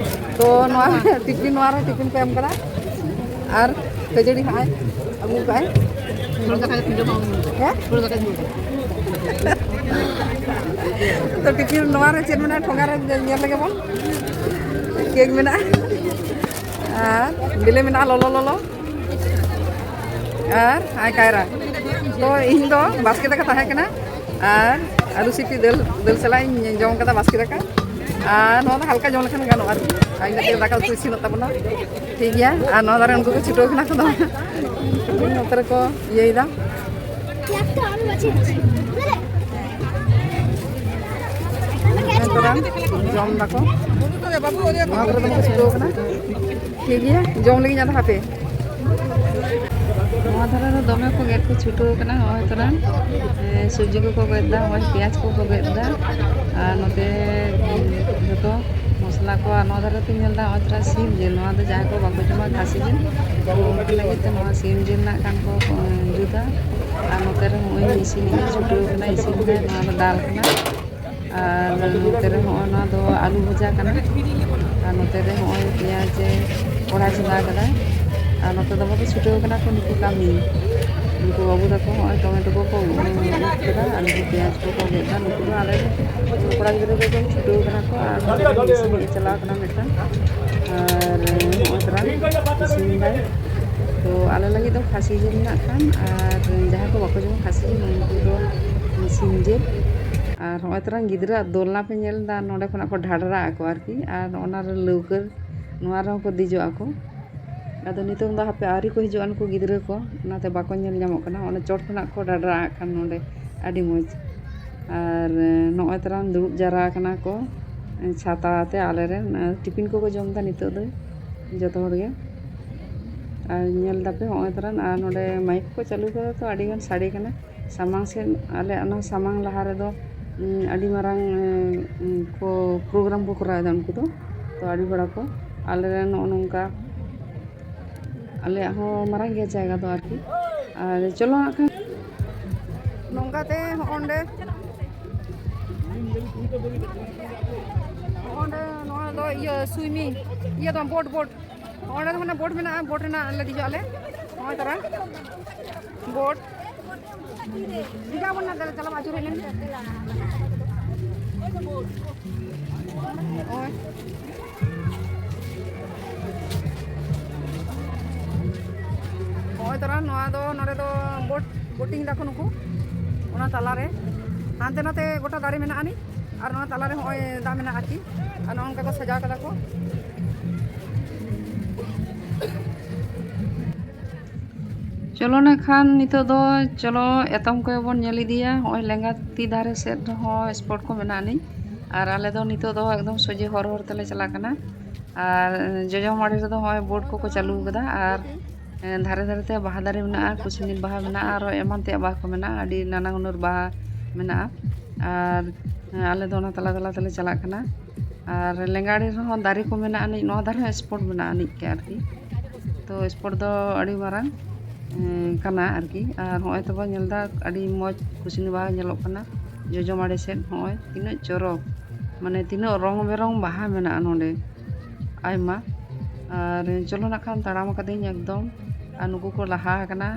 ᱛᱚ ᱱᱚᱣᱟ ᱴᱤᱯᱷᱤᱱ, ᱱᱚᱣᱟ ᱨᱮ ᱴᱤᱯᱷᱤᱱ ᱠᱚ ᱮᱢ ᱠᱟᱫᱟ ᱟᱨ ᱠᱷᱟᱹᱡᱟᱹᱲᱤ ᱦᱟᱸᱜ ᱟᱹᱜᱩ ᱠᱟᱜᱼᱟᱭ᱾ ᱦᱩᱲᱩ ᱫᱟᱠᱟ ᱠᱟᱛᱮ ᱡᱚᱢᱟ᱾ ᱦᱮᱸ? ᱦᱩᱲᱩ ᱫᱟᱠᱟ ᱡᱚᱢᱟ᱾ ᱛᱚ ᱴᱤᱯᱷᱤᱱ ᱱᱚᱣᱟ ᱨᱮ ᱪᱮᱫ ᱢᱮᱱᱟᱜᱼᱟ? ᱴᱷᱚᱸᱜᱟ ᱨᱮ ᱧᱮᱞ ᱞᱮᱜᱮ ᱵᱚᱱ᱾ ᱠᱮᱠ ᱢᱮᱱᱟᱜᱼᱟ ᱟᱨ ᱵᱤᱞᱤ ᱢᱮᱱᱟᱜᱼᱟ ᱞᱚᱞᱚ ᱞᱚᱞᱚ᱾ ᱟᱨ ᱟᱭ ᱠᱟᱭᱨᱟ᱾ ᱛᱚ ᱤᱧ ᱫᱚ ᱵᱟᱥᱠᱮ ᱫᱟᱠᱟ ᱛᱟᱦᱮᱸ ᱠᱟᱱᱟ ᱟᱨ ᱟᱹᱞᱩ ᱥᱤᱯᱤ ᱫᱟᱹᱞ, ᱫᱟᱹᱞ ᱥᱟᱞᱟᱜ ᱤᱧ ᱡᱚᱢ ᱠᱟᱫᱟ ᱵᱟᱥᱠᱮ ᱫᱟᱠᱟ᱾ ᱟᱨ ᱱᱚᱣᱟ ᱫᱚ ᱦᱟᱞᱠᱟ ᱡᱚᱢ ᱞᱮᱠᱷᱟᱱ ᱜᱟᱱᱚᱜᱼᱟ ᱟᱨᱠᱤ᱾ ᱟᱨ ᱤᱱᱟᱹ ᱛᱮᱜᱮ ᱫᱟᱠᱟ ᱩᱛᱩ ᱤᱥᱤᱱᱚᱜ ᱛᱟᱵᱚᱱᱟ᱾ ᱴᱷᱤᱠ ᱜᱮᱭᱟ᱾ ᱟᱨ ᱱᱚᱣᱟ ᱫᱷᱟᱨᱮ ᱩᱱᱠᱩ ᱠᱚ ᱪᱷᱩᱴᱟᱹᱣ ᱠᱟᱱᱟ ᱠᱚ ᱫᱚ᱾ ᱱᱚᱛᱮ ᱨᱮᱠᱚ ᱤᱭᱟᱹᱭᱮᱫᱟ᱾ ᱛᱷᱚᱲᱟ ᱡᱚᱢ ᱫᱟᱠᱚ᱾ ᱱᱚᱣᱟ ᱠᱚᱨᱮ ᱫᱚ ᱠᱚ ᱪᱷᱩᱴᱟᱹᱣ ᱠᱟᱱᱟ᱾ ᱴᱷᱤᱠ ᱜᱮᱭᱟ, ᱡᱚᱢ ᱞᱟᱹᱜᱤᱫ ᱟᱫᱚ ᱦᱟᱯᱮ᱾ ᱱᱚᱣᱟ ᱫᱷᱟᱨᱮ ᱫᱚ ᱫᱚᱢᱮ ᱠᱚ ᱜᱮᱫ ᱠᱚ ᱪᱷᱩᱴᱟᱹᱣ ᱠᱟᱱᱟ᱾ ᱱᱚᱜᱼᱚᱭ ᱛᱚᱨᱟ, ᱮ, ᱥᱚᱵᱽᱡᱤ ᱠᱚᱠᱚ ᱜᱮᱫ ᱮᱫᱟ, ᱱᱚᱜᱼᱚᱭ ᱯᱮᱸᱭᱟᱡᱽ ᱠᱚᱠᱚ ᱜᱮᱫ ᱮᱫᱟ, ᱟᱨ ᱱᱚᱛᱮ, ᱩᱸ, ᱡᱚᱛᱚ ᱢᱚᱥᱞᱟ ᱠᱚ᱾ ᱟᱨ ᱱᱚᱣᱟ ᱫᱷᱟᱨᱮ ᱛᱤᱧ ᱧᱮᱞ ᱮᱫᱟ, ᱱᱚᱜᱼᱚᱭ ᱛᱚᱨᱟ ᱥᱤᱢ ᱡᱤᱞ, ᱱᱚᱣᱟ ᱫᱚ ᱡᱟᱦᱟᱸᱭ ᱠᱚ ᱵᱟᱠᱚ ᱡᱚᱢᱟ ᱠᱷᱟᱹᱥᱤ ᱡᱤᱞ, ᱩᱱᱠᱩ ᱞᱟᱹᱜᱤᱫ ᱛᱮ ᱱᱚᱣᱟ ᱥᱤᱢ ᱡᱤᱞ ᱨᱮᱱᱟᱜ ᱠᱷᱟᱱ ᱠᱚ, ᱩᱸ, ᱡᱩᱛᱟ᱾ ᱟᱨ ᱱᱚᱛᱮ ᱨᱮ ᱱᱚᱜᱼᱚᱭ ᱤᱥᱤᱱ ᱞᱟᱹᱜᱤᱫ ᱪᱷᱩᱴᱟᱹᱣ ᱠᱟᱱᱟ, ᱤᱥᱤᱱ ᱫᱟᱭ, ᱱᱚᱣᱟ ᱫᱚ ᱰᱟᱞ ᱠᱟᱱᱟ᱾ ᱟᱨ ᱱᱚᱛᱮ ᱨᱮ ᱦᱚᱸᱜᱼᱚᱭ ᱱᱚᱣᱟ ᱫᱚ ᱟᱹᱞᱩ ᱵᱷᱟᱡᱟ ᱠᱟᱱᱟ᱾ ᱟᱨ ᱱᱚᱛᱮ ᱨᱮ ᱦᱚᱸᱜᱼᱚᱭ ᱯᱮᱸᱭᱟᱡᱽ ᱮ ᱠᱚᱲᱦᱟ ᱪᱚᱸᱫᱟ ᱠᱟᱫᱟ᱾ ᱟᱨ ᱱᱚᱛᱮ ᱫᱚ ᱵᱟᱠᱚ ᱪᱷᱩᱴᱟᱹᱣ ᱠᱟᱱᱟ ᱠᱚ ᱱᱩᱠᱩ ᱠᱟᱹᱢᱤ᱾ ᱩᱱᱠᱩ ᱵᱟᱹᱵᱩ ᱛᱟᱠᱚ ᱦᱚᱸᱜᱼᱚᱭ ᱴᱚᱢᱮᱴᱳ ᱠᱚᱠᱚ ᱩᱰᱩᱠ ᱠᱮᱫᱟ, ᱟᱹᱞᱩ ᱠᱚ, ᱯᱮᱸᱭᱟᱡᱽ ᱠᱚᱠᱚ ᱜᱮᱫ ᱮᱫᱟ᱾ ᱱᱩᱠᱩ ᱫᱚ ᱟᱞᱮ ᱠᱚᱲᱟ ᱜᱤᱫᱽᱨᱟᱹ ᱠᱚᱠᱚ ᱪᱷᱩᱴᱟᱹᱣ ᱠᱟᱱᱟ ᱠᱚ, ᱟᱨ ᱱᱚᱰᱮ ᱫᱚ ᱢᱤᱫ ᱥᱮᱫ ᱜᱮ ᱪᱟᱞᱟᱣ ᱠᱟᱱᱟ ᱢᱤᱫᱴᱟᱝ, ᱟᱨ ᱱᱚᱜᱼᱚᱭ ᱛᱚᱨᱟ ᱤᱥᱤᱱ ᱫᱟᱭ᱾ ᱛᱚ ᱟᱞᱮ ᱞᱟᱹᱜᱤᱫ ᱫᱚ ᱠᱷᱟᱹᱥᱤ ᱡᱤᱞ ᱢᱮᱱᱟᱜ ᱠᱷᱟᱱ, ᱟᱨ ᱡᱟᱦᱟᱸᱭ ᱠᱚ ᱵᱟᱠᱚ ᱡᱚᱢᱟ ᱠᱷᱟᱹᱥᱤ ᱡᱤᱞ, ᱩᱱᱠᱩ ᱫᱚ ᱥᱤᱢ ᱡᱤᱞ᱾ ᱟᱨ ᱱᱚᱜᱼᱚᱭ ᱛᱚᱨᱟ ᱜᱤᱫᱽᱨᱟᱹᱣᱟᱜ ᱫᱳᱞᱱᱟ ᱯᱮ ᱧᱮᱞ ᱮᱫᱟ, ᱱᱚᱸᱰᱮ ᱠᱷᱚᱱᱟᱜ ᱠᱚ ᱰᱷᱟᱰᱨᱟᱜ ᱟᱠᱚ ᱟᱨᱠᱤ, ᱟᱨ ᱚᱱᱟ ᱨᱮ ᱞᱟᱹᱣᱠᱟᱹ, ᱱᱚᱣᱟ ᱨᱮᱦᱚᱸ ᱠᱚ ᱫᱮᱡᱚᱜ ᱟᱠᱚ᱾ ᱟᱫᱚ ᱱᱤᱛᱚᱝ ᱫᱚ ᱦᱟᱯᱮ ᱟᱹᱣᱨᱤ ᱠᱚ ᱦᱤᱡᱩᱜᱼᱟ ᱱᱩᱠᱩ ᱜᱤᱫᱽᱨᱟᱹ ᱠᱚ, ᱚᱱᱟᱛᱮ ᱵᱟᱠᱚ ᱧᱮᱞ ᱧᱟᱢᱚᱜ ᱠᱟᱱᱟ᱾ ᱚᱱᱟ ᱪᱚᱴ ᱠᱷᱚᱱᱟᱜ ᱠᱚ ᱰᱟᱰᱨᱟ ᱟᱜ ᱠᱷᱟᱱ ᱱᱚᱰᱮ ᱟᱹᱰᱤ ᱢᱚᱡᱽ᱾ ᱟᱨ ᱱᱚᱜᱼᱚᱭ ᱛᱟᱨᱟᱢ ᱫᱩᱲᱩᱵ ᱡᱟᱣᱨᱟ ᱟᱠᱟᱱᱟ ᱠᱚ ᱪᱷᱟᱛᱟ ᱟᱛᱮ ᱟᱞᱮᱨᱮᱱ, ᱟᱨ ᱴᱤᱯᱤᱱ ᱠᱚᱠᱚ ᱡᱚᱢ ᱮᱫᱟ ᱱᱤᱛᱚᱜ ᱫᱚ ᱡᱚᱛᱚ ᱦᱚᱲ ᱜᱮ᱾ ᱟᱨ ᱧᱮᱞ ᱫᱟᱯᱮ ᱦᱚᱸᱜᱼᱚᱭ ᱛᱟᱨᱟᱱ, ᱟᱨ ᱱᱚᱰᱮ ᱢᱟᱭᱤᱠ ᱠᱚ ᱪᱟᱹᱞᱩ ᱠᱟᱫᱟ ᱛᱚ ᱟᱹᱰᱤ ᱜᱟᱱ ᱥᱟᱰᱮ ᱠᱟᱱᱟ᱾ ᱥᱟᱢᱟᱝ ᱥᱮᱫ, ᱟᱞᱮ ᱚᱱᱟ ᱥᱟᱢᱟᱝ ᱞᱟᱦᱟ ᱨᱮᱫᱚ, ᱩᱸ, ᱟᱹᱰᱤ ᱢᱟᱨᱟᱝ, ᱩᱸ, ᱠᱚ ᱯᱨᱳᱜᱨᱟᱢ ᱠᱚ ᱠᱚᱨᱟᱣ ᱮᱫᱟ ᱩᱱᱠᱩ ᱫᱚ᱾ ᱛᱚ ᱟᱹᱰᱤ ᱦᱚᱲ ᱟᱠᱚ, ᱟᱞᱮ ᱨᱮᱱ ᱱᱚᱜᱼᱚ ᱱᱚᱝᱠᱟ, ᱟᱞᱮᱭᱟᱜ ᱦᱚᱸ ᱢᱟᱨᱟᱝ ᱜᱮᱭᱟ ᱡᱟᱭᱜᱟ ᱫᱚ ᱟᱨᱠᱤ᱾ ᱟᱨ ᱪᱚᱞᱚ ᱦᱟᱸᱜ ᱠᱷᱟᱱ ᱱᱚᱝᱠᱟᱛᱮ ᱦᱚᱸᱜᱼᱚᱸᱰᱮ, ᱦᱚᱸᱜᱼᱚᱸᱰᱮ ᱱᱚᱣᱟ ᱫᱚ ᱤᱭᱟᱹ ᱥᱩᱭᱢᱤᱝ, ᱤᱭᱟᱹ ᱫᱚ ᱵᱳᱴ, ᱵᱳᱴ᱾ ᱚᱸᱰᱮ ᱫᱚ ᱢᱟᱱᱮ ᱵᱳᱴ ᱢᱮᱱᱟᱜᱼᱟ, ᱵᱳᱴ ᱨᱮᱱᱟᱜ ᱞᱮ ᱫᱮᱡᱚᱜ ᱟᱞᱮ᱾ ᱱᱚᱜᱼᱚᱭ ᱛᱟᱨᱟ ᱵᱳᱴ᱾ ᱫᱮᱡᱚᱜ ᱟᱵᱚᱱ ᱱᱟᱦᱟᱜ, ᱫᱮᱞᱟ, ᱪᱟᱞᱟᱣ ᱟᱹᱪᱩᱨ ᱦᱮᱡ ᱞᱮᱱ ᱜᱮ᱾ ᱱᱚᱜᱼᱚᱭ᱾ ᱱᱚᱜᱼᱚᱭ ᱛᱟᱨᱟ ᱱᱚᱣᱟ ᱫᱚ, ᱱᱚᱰᱮ ᱫᱚ ᱵᱳᱴ, ᱵᱳᱴᱤᱝ ᱫᱟᱠᱚ ᱱᱩᱠᱩ᱾ ᱚᱱᱟ ᱛᱟᱞᱟᱨᱮ ᱦᱟᱱᱛᱮ ᱱᱟᱛᱮ ᱜᱚᱴᱟ ᱫᱟᱨᱮ ᱢᱮᱱᱟᱜ ᱟᱹᱱᱤᱡ, ᱟᱨ ᱱᱚᱣᱟ ᱛᱟᱞᱟᱨᱮ ᱦᱚᱸᱜᱼᱚᱭ ᱫᱟᱜ ᱢᱮᱱᱟᱜᱼᱟ ᱟᱨᱠᱤ᱾ ᱟᱨ ᱱᱚᱜᱼᱚ ᱱᱚᱝᱠᱟ ᱠᱚ ᱥᱟᱡᱟᱣ ᱠᱟᱫᱟ ᱠᱚ᱾ ᱪᱚᱞᱚ ᱱᱟᱜ ᱠᱷᱟᱱ ᱱᱤᱛᱚᱜ ᱫᱚ ᱪᱚᱞᱚ ᱮᱛᱚᱢ ᱠᱚᱜᱮ ᱵᱚᱱ ᱧᱮᱞ ᱤᱫᱤᱭᱟ᱾ ᱦᱚᱸᱜᱼᱚᱭ ᱞᱮᱸᱜᱟ ᱛᱤ ᱫᱷᱟᱨᱮ ᱥᱮᱫ ᱨᱮᱦᱚᱸ ᱥᱯᱚᱴ ᱠᱚ ᱢᱮᱱᱟᱜ ᱟᱹᱱᱤᱡ, ᱟᱨ ᱟᱞᱮ ᱫᱚ ᱱᱤᱛᱚᱜ ᱫᱚ ᱮᱠᱫᱚᱢ ᱥᱚᱡᱷᱮ ᱦᱚᱨ ᱦᱚᱨ ᱛᱮᱞᱮ ᱪᱟᱞᱟᱜ ᱠᱟᱱᱟ᱾ ᱟᱨ ᱡᱚᱡᱚᱢ ᱟᱲᱮ ᱨᱮᱫᱚ ᱦᱚᱸᱜᱼᱚᱭ ᱵᱳᱴ ᱠᱚᱠᱚ ᱪᱟᱹᱞᱩ ᱠᱟᱫᱟ, ᱟᱨ ᱫᱷᱟᱨᱮ ᱫᱷᱟᱨᱮ ᱛᱮ ᱵᱟᱦᱟ ᱫᱟᱨᱮ ᱢᱮᱱᱟᱜᱼᱟ, ᱠᱩᱥᱱᱤ ᱵᱟᱦᱟ ᱢᱮᱱᱟᱜᱼᱟ, ᱟᱨᱚ ᱮᱢᱟᱱ ᱛᱮᱭᱟᱜ ᱵᱟᱦᱟ ᱠᱚ ᱢᱮᱱᱟᱜᱼᱟ, ᱟᱹᱰᱤ ᱱᱟᱱᱟ ᱦᱩᱱᱟᱹᱨ ᱵᱟᱦᱟ ᱢᱮᱱᱟᱜᱼᱟ᱾ ᱟᱨ ᱟᱞᱮ ᱫᱚ ᱚᱱᱟ ᱛᱟᱞᱟ ᱛᱟᱞᱟ ᱛᱮᱞᱮ ᱪᱟᱞᱟᱜ ᱠᱟᱱᱟ᱾ ᱟᱨ ᱞᱮᱸᱜᱟ ᱟᱲᱮ ᱨᱮᱦᱚᱸ ᱫᱟᱨᱮ ᱠᱚ ᱢᱮᱱᱟᱜ ᱟᱹᱱᱤᱡ, ᱱᱚᱣᱟ ᱫᱷᱟᱨᱮ ᱦᱚᱸ ᱥᱯᱚᱴ ᱢᱮᱱᱟᱜ ᱟᱹᱱᱤᱡ ᱜᱮ ᱟᱨᱠᱤ᱾ ᱛᱚ ᱥᱯᱚᱴ ᱫᱚ ᱟᱹᱰᱤ ᱢᱟᱨᱟᱝ, ᱮᱸ, ᱠᱟᱱᱟ ᱟᱨᱠᱤ᱾ ᱟᱨ ᱦᱚᱸᱜᱼᱚᱭ ᱛᱚᱵᱚ ᱧᱮᱞ ᱮᱫᱟ ᱟᱹᱰᱤ ᱢᱚᱡᱽ ᱠᱩᱥᱱᱤ ᱵᱟᱦᱟ ᱧᱮᱞᱚᱜ ᱠᱟᱱᱟ ᱡᱚᱡᱚᱢ ᱟᱲᱮ ᱥᱮᱫ᱾ ᱦᱚᱸᱜᱼᱚᱭ ᱛᱤᱱᱟᱹᱜ ᱪᱚᱨᱚᱠ, ᱢᱟᱱᱮ ᱛᱤᱱᱟᱹᱜ ᱨᱚᱝ ᱵᱮᱨᱚᱝ ᱵᱟᱦᱟ ᱢᱮᱱᱟᱜᱼᱟ ᱱᱚᱰᱮ, ᱟᱭᱢᱟ᱾ ᱟᱨ ᱪᱚᱞᱚ ᱱᱟᱜ ᱠᱷᱟᱱ ᱛᱟᱲᱟᱢ ᱟᱠᱟᱫᱟᱹᱧ ᱮᱠᱫᱚᱢ ᱟᱨ ᱱᱩᱠᱩ ᱠᱚ ᱞᱟᱦᱟ ᱟᱠᱟᱱᱟ᱾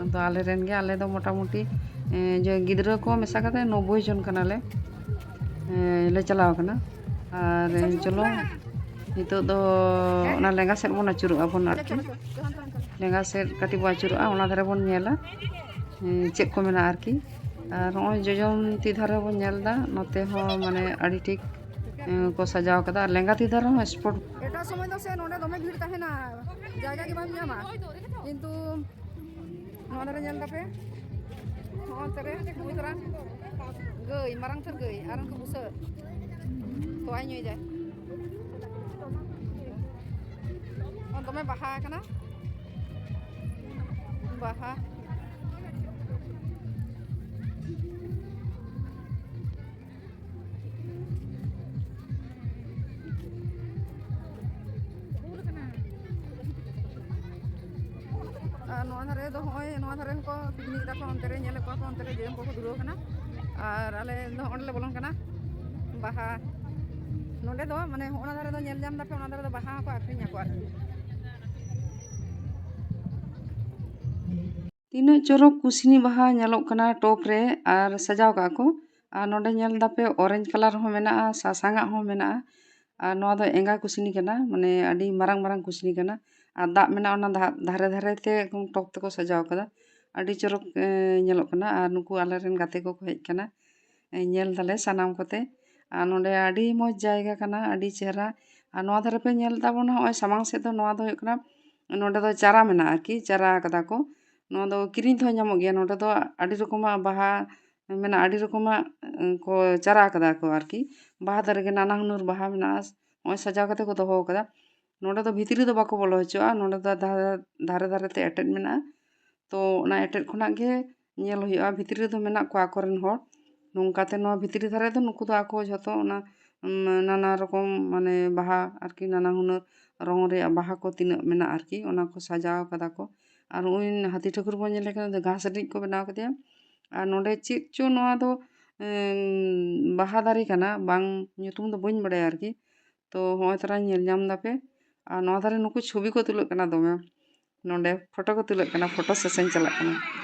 ᱟᱫᱚ ᱟᱞᱮ ᱨᱮᱱ ᱜᱮ, ᱟᱞᱮ ᱫᱚ ᱢᱚᱴᱟᱢᱩᱴᱤ, ᱮᱸ, ᱡᱮ ᱜᱤᱫᱽᱨᱟᱹ ᱠᱚ ᱢᱮᱥᱟ ᱠᱟᱛᱮ ᱱᱚᱵᱵᱳᱭ ᱡᱚᱱ ᱠᱟᱱᱟᱞᱮ, ᱮᱸ, ᱞᱮ ᱪᱟᱞᱟᱣ ᱟᱠᱟᱱᱟ᱾ ᱟᱨ, ᱮᱸ, ᱪᱚᱞᱚ, ᱱᱤᱛᱚᱜ ᱫᱚ ᱚᱱᱟ ᱞᱮᱸᱜᱟ ᱥᱮᱫ ᱵᱚᱱ ᱟᱹᱪᱩᱨᱚᱜᱼᱟ ᱵᱚᱱ ᱟᱨᱠᱤ᱾ ᱞᱮᱸᱜᱟ ᱥᱮᱫ ᱠᱟᱹᱴᱤᱡ ᱵᱚᱱ ᱟᱹᱪᱩᱨᱚᱜᱼᱟ, ᱚᱱᱟ ᱫᱷᱟᱨᱮ ᱵᱚᱱ ᱧᱮᱞᱟ, ᱮᱸ, ᱪᱮᱫ ᱠᱚ ᱢᱮᱱᱟᱜᱼᱟ ᱟᱨᱠᱤ᱾ ᱟᱨ ᱱᱚᱜᱼᱚᱭ ᱡᱚᱡᱚᱢ ᱛᱤ ᱫᱷᱟᱨᱮ ᱵᱚᱱ ᱧᱮᱞ ᱮᱫᱟ, ᱱᱚᱛᱮ ᱦᱚᱸ ᱢᱟᱱᱮ ᱟᱹᱰᱤ ᱴᱷᱤᱠ, ᱮᱸ, ᱠᱚ ᱥᱟᱡᱟᱣ ᱠᱟᱫᱟ᱾ ᱟᱨ ᱞᱮᱸᱜᱟ ᱛᱤ ᱫᱷᱟᱨᱮ ᱦᱚᱸ ᱥᱯᱚᱴ᱾ ᱮᱴᱟᱜ ᱥᱚᱢᱚᱭ ᱫᱚ ᱥᱮ ᱱᱚᱰᱮ ᱫᱚᱢᱮ ᱵᱷᱤᱲ ᱛᱟᱦᱮᱱᱟ, ᱡᱟᱭᱜᱟ ᱜᱮ ᱵᱟᱢ ᱧᱟᱢᱟ᱾ ᱠᱤᱱᱛᱩ ᱱᱚᱣᱟ ᱫᱷᱟᱨᱮ ᱧᱮᱞ ᱛᱟᱯᱮ, ᱱᱚᱜᱼᱚ ᱱᱚᱛᱮ ᱨᱮ ᱵᱩᱡᱽ ᱫᱟᱨᱟ ᱜᱟᱹᱭ, ᱢᱟᱨᱟᱝ ᱩᱛᱟᱹᱨ ᱜᱟᱹᱭ ᱟᱨ ᱩᱱᱠᱩ ᱵᱩᱥᱟᱹᱜ ᱛᱚᱣᱟᱭ ᱧᱩᱭ ᱫᱟᱭ᱾ ᱫᱚᱢᱮ ᱵᱟᱦᱟ ᱠᱟᱱᱟ, ᱵᱟᱦᱟ᱾ ᱟᱨ ᱱᱚᱣᱟ ᱫᱷᱟᱨᱮ ᱫᱚ ᱦᱚᱸᱜᱼᱚᱭ ᱱᱚᱣᱟ ᱫᱷᱟᱨᱮ ᱦᱚᱸᱠᱚ ᱯᱤᱠᱱᱤᱠ ᱫᱟᱠᱚ, ᱚᱱᱛᱮ ᱨᱮ ᱧᱮᱞᱮᱫ ᱠᱚᱣᱟ ᱠᱚ, ᱚᱱᱛᱮ ᱨᱮ ᱡᱚᱡᱚᱢ ᱠᱚᱠᱚ ᱫᱷᱩᱨᱟᱹᱣ ᱠᱟᱱᱟ᱾ ᱟᱨ ᱟᱞᱮ ᱫᱚ ᱚᱸᱰᱮ ᱞᱮ ᱵᱚᱞᱚᱱ ᱠᱟᱱᱟ ᱵᱟᱦᱟ᱾ ᱱᱚᱸᱰᱮ ᱫᱚ ᱢᱟᱱᱮ ᱦᱚᱸᱜᱼᱚ ᱱᱟ ᱫᱷᱟᱨᱮ ᱫᱚ ᱧᱮᱞ ᱧᱟᱢ ᱫᱟᱯᱮ, ᱚᱱᱟ ᱫᱷᱟᱨᱮ ᱫᱚ ᱵᱟᱦᱟ ᱦᱚᱸᱠᱚ ᱟᱹᱠᱷᱨᱤᱧ ᱟᱠᱚ ᱟᱨᱠᱤ᱾ ᱛᱤᱱᱟᱹᱜ ᱪᱚᱨᱚᱠ ᱠᱩᱥᱱᱤ ᱵᱟᱦᱟ ᱧᱮᱞᱚᱜ ᱠᱟᱱᱟ ᱴᱚᱯ ᱨᱮ ᱟᱨ ᱥᱟᱡᱟᱣ ᱠᱟᱜᱼᱟ ᱠᱚ᱾ ᱟᱨ ᱱᱚᱰᱮ ᱧᱮᱞ ᱫᱟᱯᱮ orange colour ᱦᱚᱸ ᱢᱮᱱᱟᱜᱼᱟ, ᱥᱟᱥᱟᱝ ᱟᱜ ᱦᱚᱸ ᱢᱮᱱᱟᱜᱼᱟ᱾ ᱟᱨ ᱱᱚᱣᱟ ᱫᱚ ᱮᱸᱜᱟ ᱠᱩᱥᱱᱤ ᱠᱟᱱᱟ, ᱢᱟᱱᱮ ᱟᱹᱰᱤ ᱢᱟᱨᱟᱝ ᱢᱟᱨᱟᱝ ᱠᱩᱥᱱᱤ ᱠᱟᱱᱟ᱾ ᱟᱨ ᱫᱟᱜ ᱢᱮᱱᱟᱜᱼᱟ ᱚᱱᱟ ᱫᱷᱟ-, ᱫᱷᱟᱨᱮ ᱫᱷᱟᱨᱮ ᱛᱮ ᱮᱠᱫᱚᱢ ᱴᱚᱯ ᱛᱮᱠᱚ ᱥᱟᱡᱟᱣ ᱠᱟᱫᱟ᱾ ᱟᱹᱰᱤ ᱪᱚᱨᱚᱠ, ᱮ, ᱧᱮᱞᱚᱜ ᱠᱟᱱᱟ᱾ ᱟᱨ ᱱᱩᱠᱩ ᱟᱞᱮᱨᱮᱱ ᱜᱟᱛᱮ ᱠᱚᱠᱚ ᱦᱮᱡ ᱠᱟᱱᱟ, ᱮ, ᱧᱮᱞ ᱫᱟᱞᱮ ᱥᱟᱱᱟᱢ ᱠᱚᱛᱮ᱾ ᱟᱨ ᱱᱚᱰᱮ ᱟᱹᱰᱤ ᱢᱚᱡᱽ ᱡᱟᱭᱜᱟ ᱠᱟᱱᱟ, ᱟᱹᱰᱤ ᱪᱮᱦᱨᱟ᱾ ᱟᱨ ᱱᱚᱣᱟ ᱫᱷᱟᱨᱮ ᱯᱮ ᱧᱮᱞ ᱛᱟᱵᱚᱱᱟ, ᱱᱚᱜᱼᱚᱭ ᱥᱟᱢᱟᱝ ᱥᱮᱫ ᱫᱚ, ᱱᱚᱣᱟ ᱫᱚ ᱦᱩᱭᱩᱜ ᱠᱟᱱᱟ, ᱱᱚᱰᱮ ᱫᱚ ᱪᱟᱨᱟ ᱢᱮᱱᱟᱜᱼᱟ ᱟᱨᱠᱤ, ᱪᱟᱨᱟ ᱠᱟᱫᱟ ᱠᱚ᱾ ᱱᱚᱣᱟ ᱫᱚ ᱠᱤᱨᱤᱧ ᱛᱮᱦᱚᱸ ᱧᱟᱢᱚᱜ ᱜᱮᱭᱟ᱾ ᱱᱚᱰᱮ ᱫᱚ ᱟᱹᱰᱤ ᱨᱚᱠᱚᱢᱟᱜ ᱵᱟᱦᱟ ᱢᱮᱱᱟᱜᱼᱟ, ᱟᱹᱰᱤ ᱨᱚᱠᱚᱢᱟᱜ, ᱮᱸ, ᱠᱚ ᱪᱟᱨᱟ ᱠᱟᱫᱟ ᱠᱚ ᱟᱨᱠᱤ᱾ ᱵᱟᱦᱟ ᱫᱟᱨᱮ ᱜᱮ ᱱᱟᱱᱟ ᱦᱩᱱᱟᱹᱨ ᱵᱟᱦᱟ ᱢᱮᱱᱟᱜᱼᱟ, ᱱᱚᱜᱼᱚᱭ ᱥᱟᱡᱟᱣ ᱠᱟᱛᱮ ᱠᱚ ᱫᱚᱦᱚ ᱠᱟᱫᱟ᱾ ᱱᱚᱰᱮ ᱫᱚ ᱵᱷᱤᱛᱨᱤ ᱫᱚ ᱵᱟᱠᱚ ᱵᱚᱞᱚ ᱦᱚᱪᱚᱣᱟᱜᱼᱟ, ᱱᱚᱰᱮ ᱫᱚ ᱫᱷᱟ-, ᱫᱷᱟᱨᱮ ᱫᱷᱟᱨᱮ ᱛᱮ ᱮᱴᱮᱫ ᱢᱮᱱᱟᱜᱼᱟ᱾ ᱛᱚ ᱚᱱᱟ ᱮᱴᱮᱫ ᱠᱷᱚᱱᱟᱜ ᱜᱮ ᱧᱮᱞ ᱦᱩᱭᱩᱜᱼᱟ, ᱵᱷᱤᱛᱨᱤ ᱨᱮᱫᱚ ᱢᱮᱱᱟᱜ ᱠᱚᱣᱟ ᱟᱠᱚᱨᱮᱱ ᱦᱚᱲ᱾ ᱱᱚᱝᱠᱟᱛᱮ ᱱᱚᱣᱟ ᱵᱷᱤᱛᱨᱤ ᱫᱷᱟᱨᱮ ᱫᱚ ᱱᱩᱠᱩ ᱫᱚ ᱟᱠᱚ ᱡᱷᱚᱛᱚ ᱚᱱᱟ, ᱩᱢ, ᱱᱟᱱᱟ ᱨᱚᱠᱚᱢ ᱢᱟᱱᱮ ᱵᱟᱦᱟ ᱟᱨᱠᱤ, ᱱᱟᱱᱟ ᱦᱩᱱᱟᱹᱨ ᱨᱚᱝ ᱨᱮᱭᱟᱜ ᱵᱟᱦᱟ ᱠᱚ ᱛᱤᱱᱟᱹᱜ ᱢᱮᱱᱟᱜᱼᱟ ᱟᱨᱠᱤ, ᱚᱱᱟ ᱠᱚ ᱥᱟᱡᱟᱣ ᱠᱟᱫᱟ ᱠᱚ᱾ ᱟᱨ ᱱᱚᱜᱼᱚᱭ ᱦᱟᱹᱛᱤ ᱴᱷᱟᱹᱠᱩᱨ ᱵᱚᱱ ᱧᱮᱞᱮ ᱠᱟᱱᱟ, ᱜᱷᱟᱥ ᱨᱤᱱᱤᱡ ᱠᱚ ᱵᱮᱱᱟᱣ ᱠᱟᱫᱮᱭᱟ᱾ ᱟᱨ ᱱᱚᱰᱮ ᱪᱮᱫ ᱪᱚ ᱱᱚᱣᱟ ᱫᱚ, ᱮᱢ, ᱵᱟᱦᱟ ᱫᱟᱨᱮ ᱠᱟᱱᱟ, ᱵᱟᱝ, ᱧᱩᱛᱩᱢ ᱫᱚ ᱵᱟᱹᱧ ᱵᱟᱲᱟᱭᱟ ᱟᱨᱠᱤ᱾ ᱛᱚ ᱦᱚᱸᱜᱼᱚᱭ ᱛᱟᱨᱟ ᱧᱮᱞ ᱧᱟᱢ ᱫᱟᱯᱮ᱾ ᱟᱨ ᱱᱚᱣᱟ ᱫᱷᱟᱨᱮ ᱱᱩᱠᱩ ᱪᱷᱚᱵᱤ ᱠᱚ ᱛᱩᱞᱟᱹᱜ ᱠᱟᱱᱟ ᱫᱚᱢᱮ᱾ ᱱᱚᱰᱮ ᱯᱷᱳᱴᱳ ᱠᱚ ᱛᱩᱞᱟᱹᱜ ᱠᱟᱱᱟ, ᱯᱷᱳᱴᱳ ᱥᱮᱥᱮᱱ ᱪᱟᱞᱟᱜ ᱠᱟᱱᱟ᱾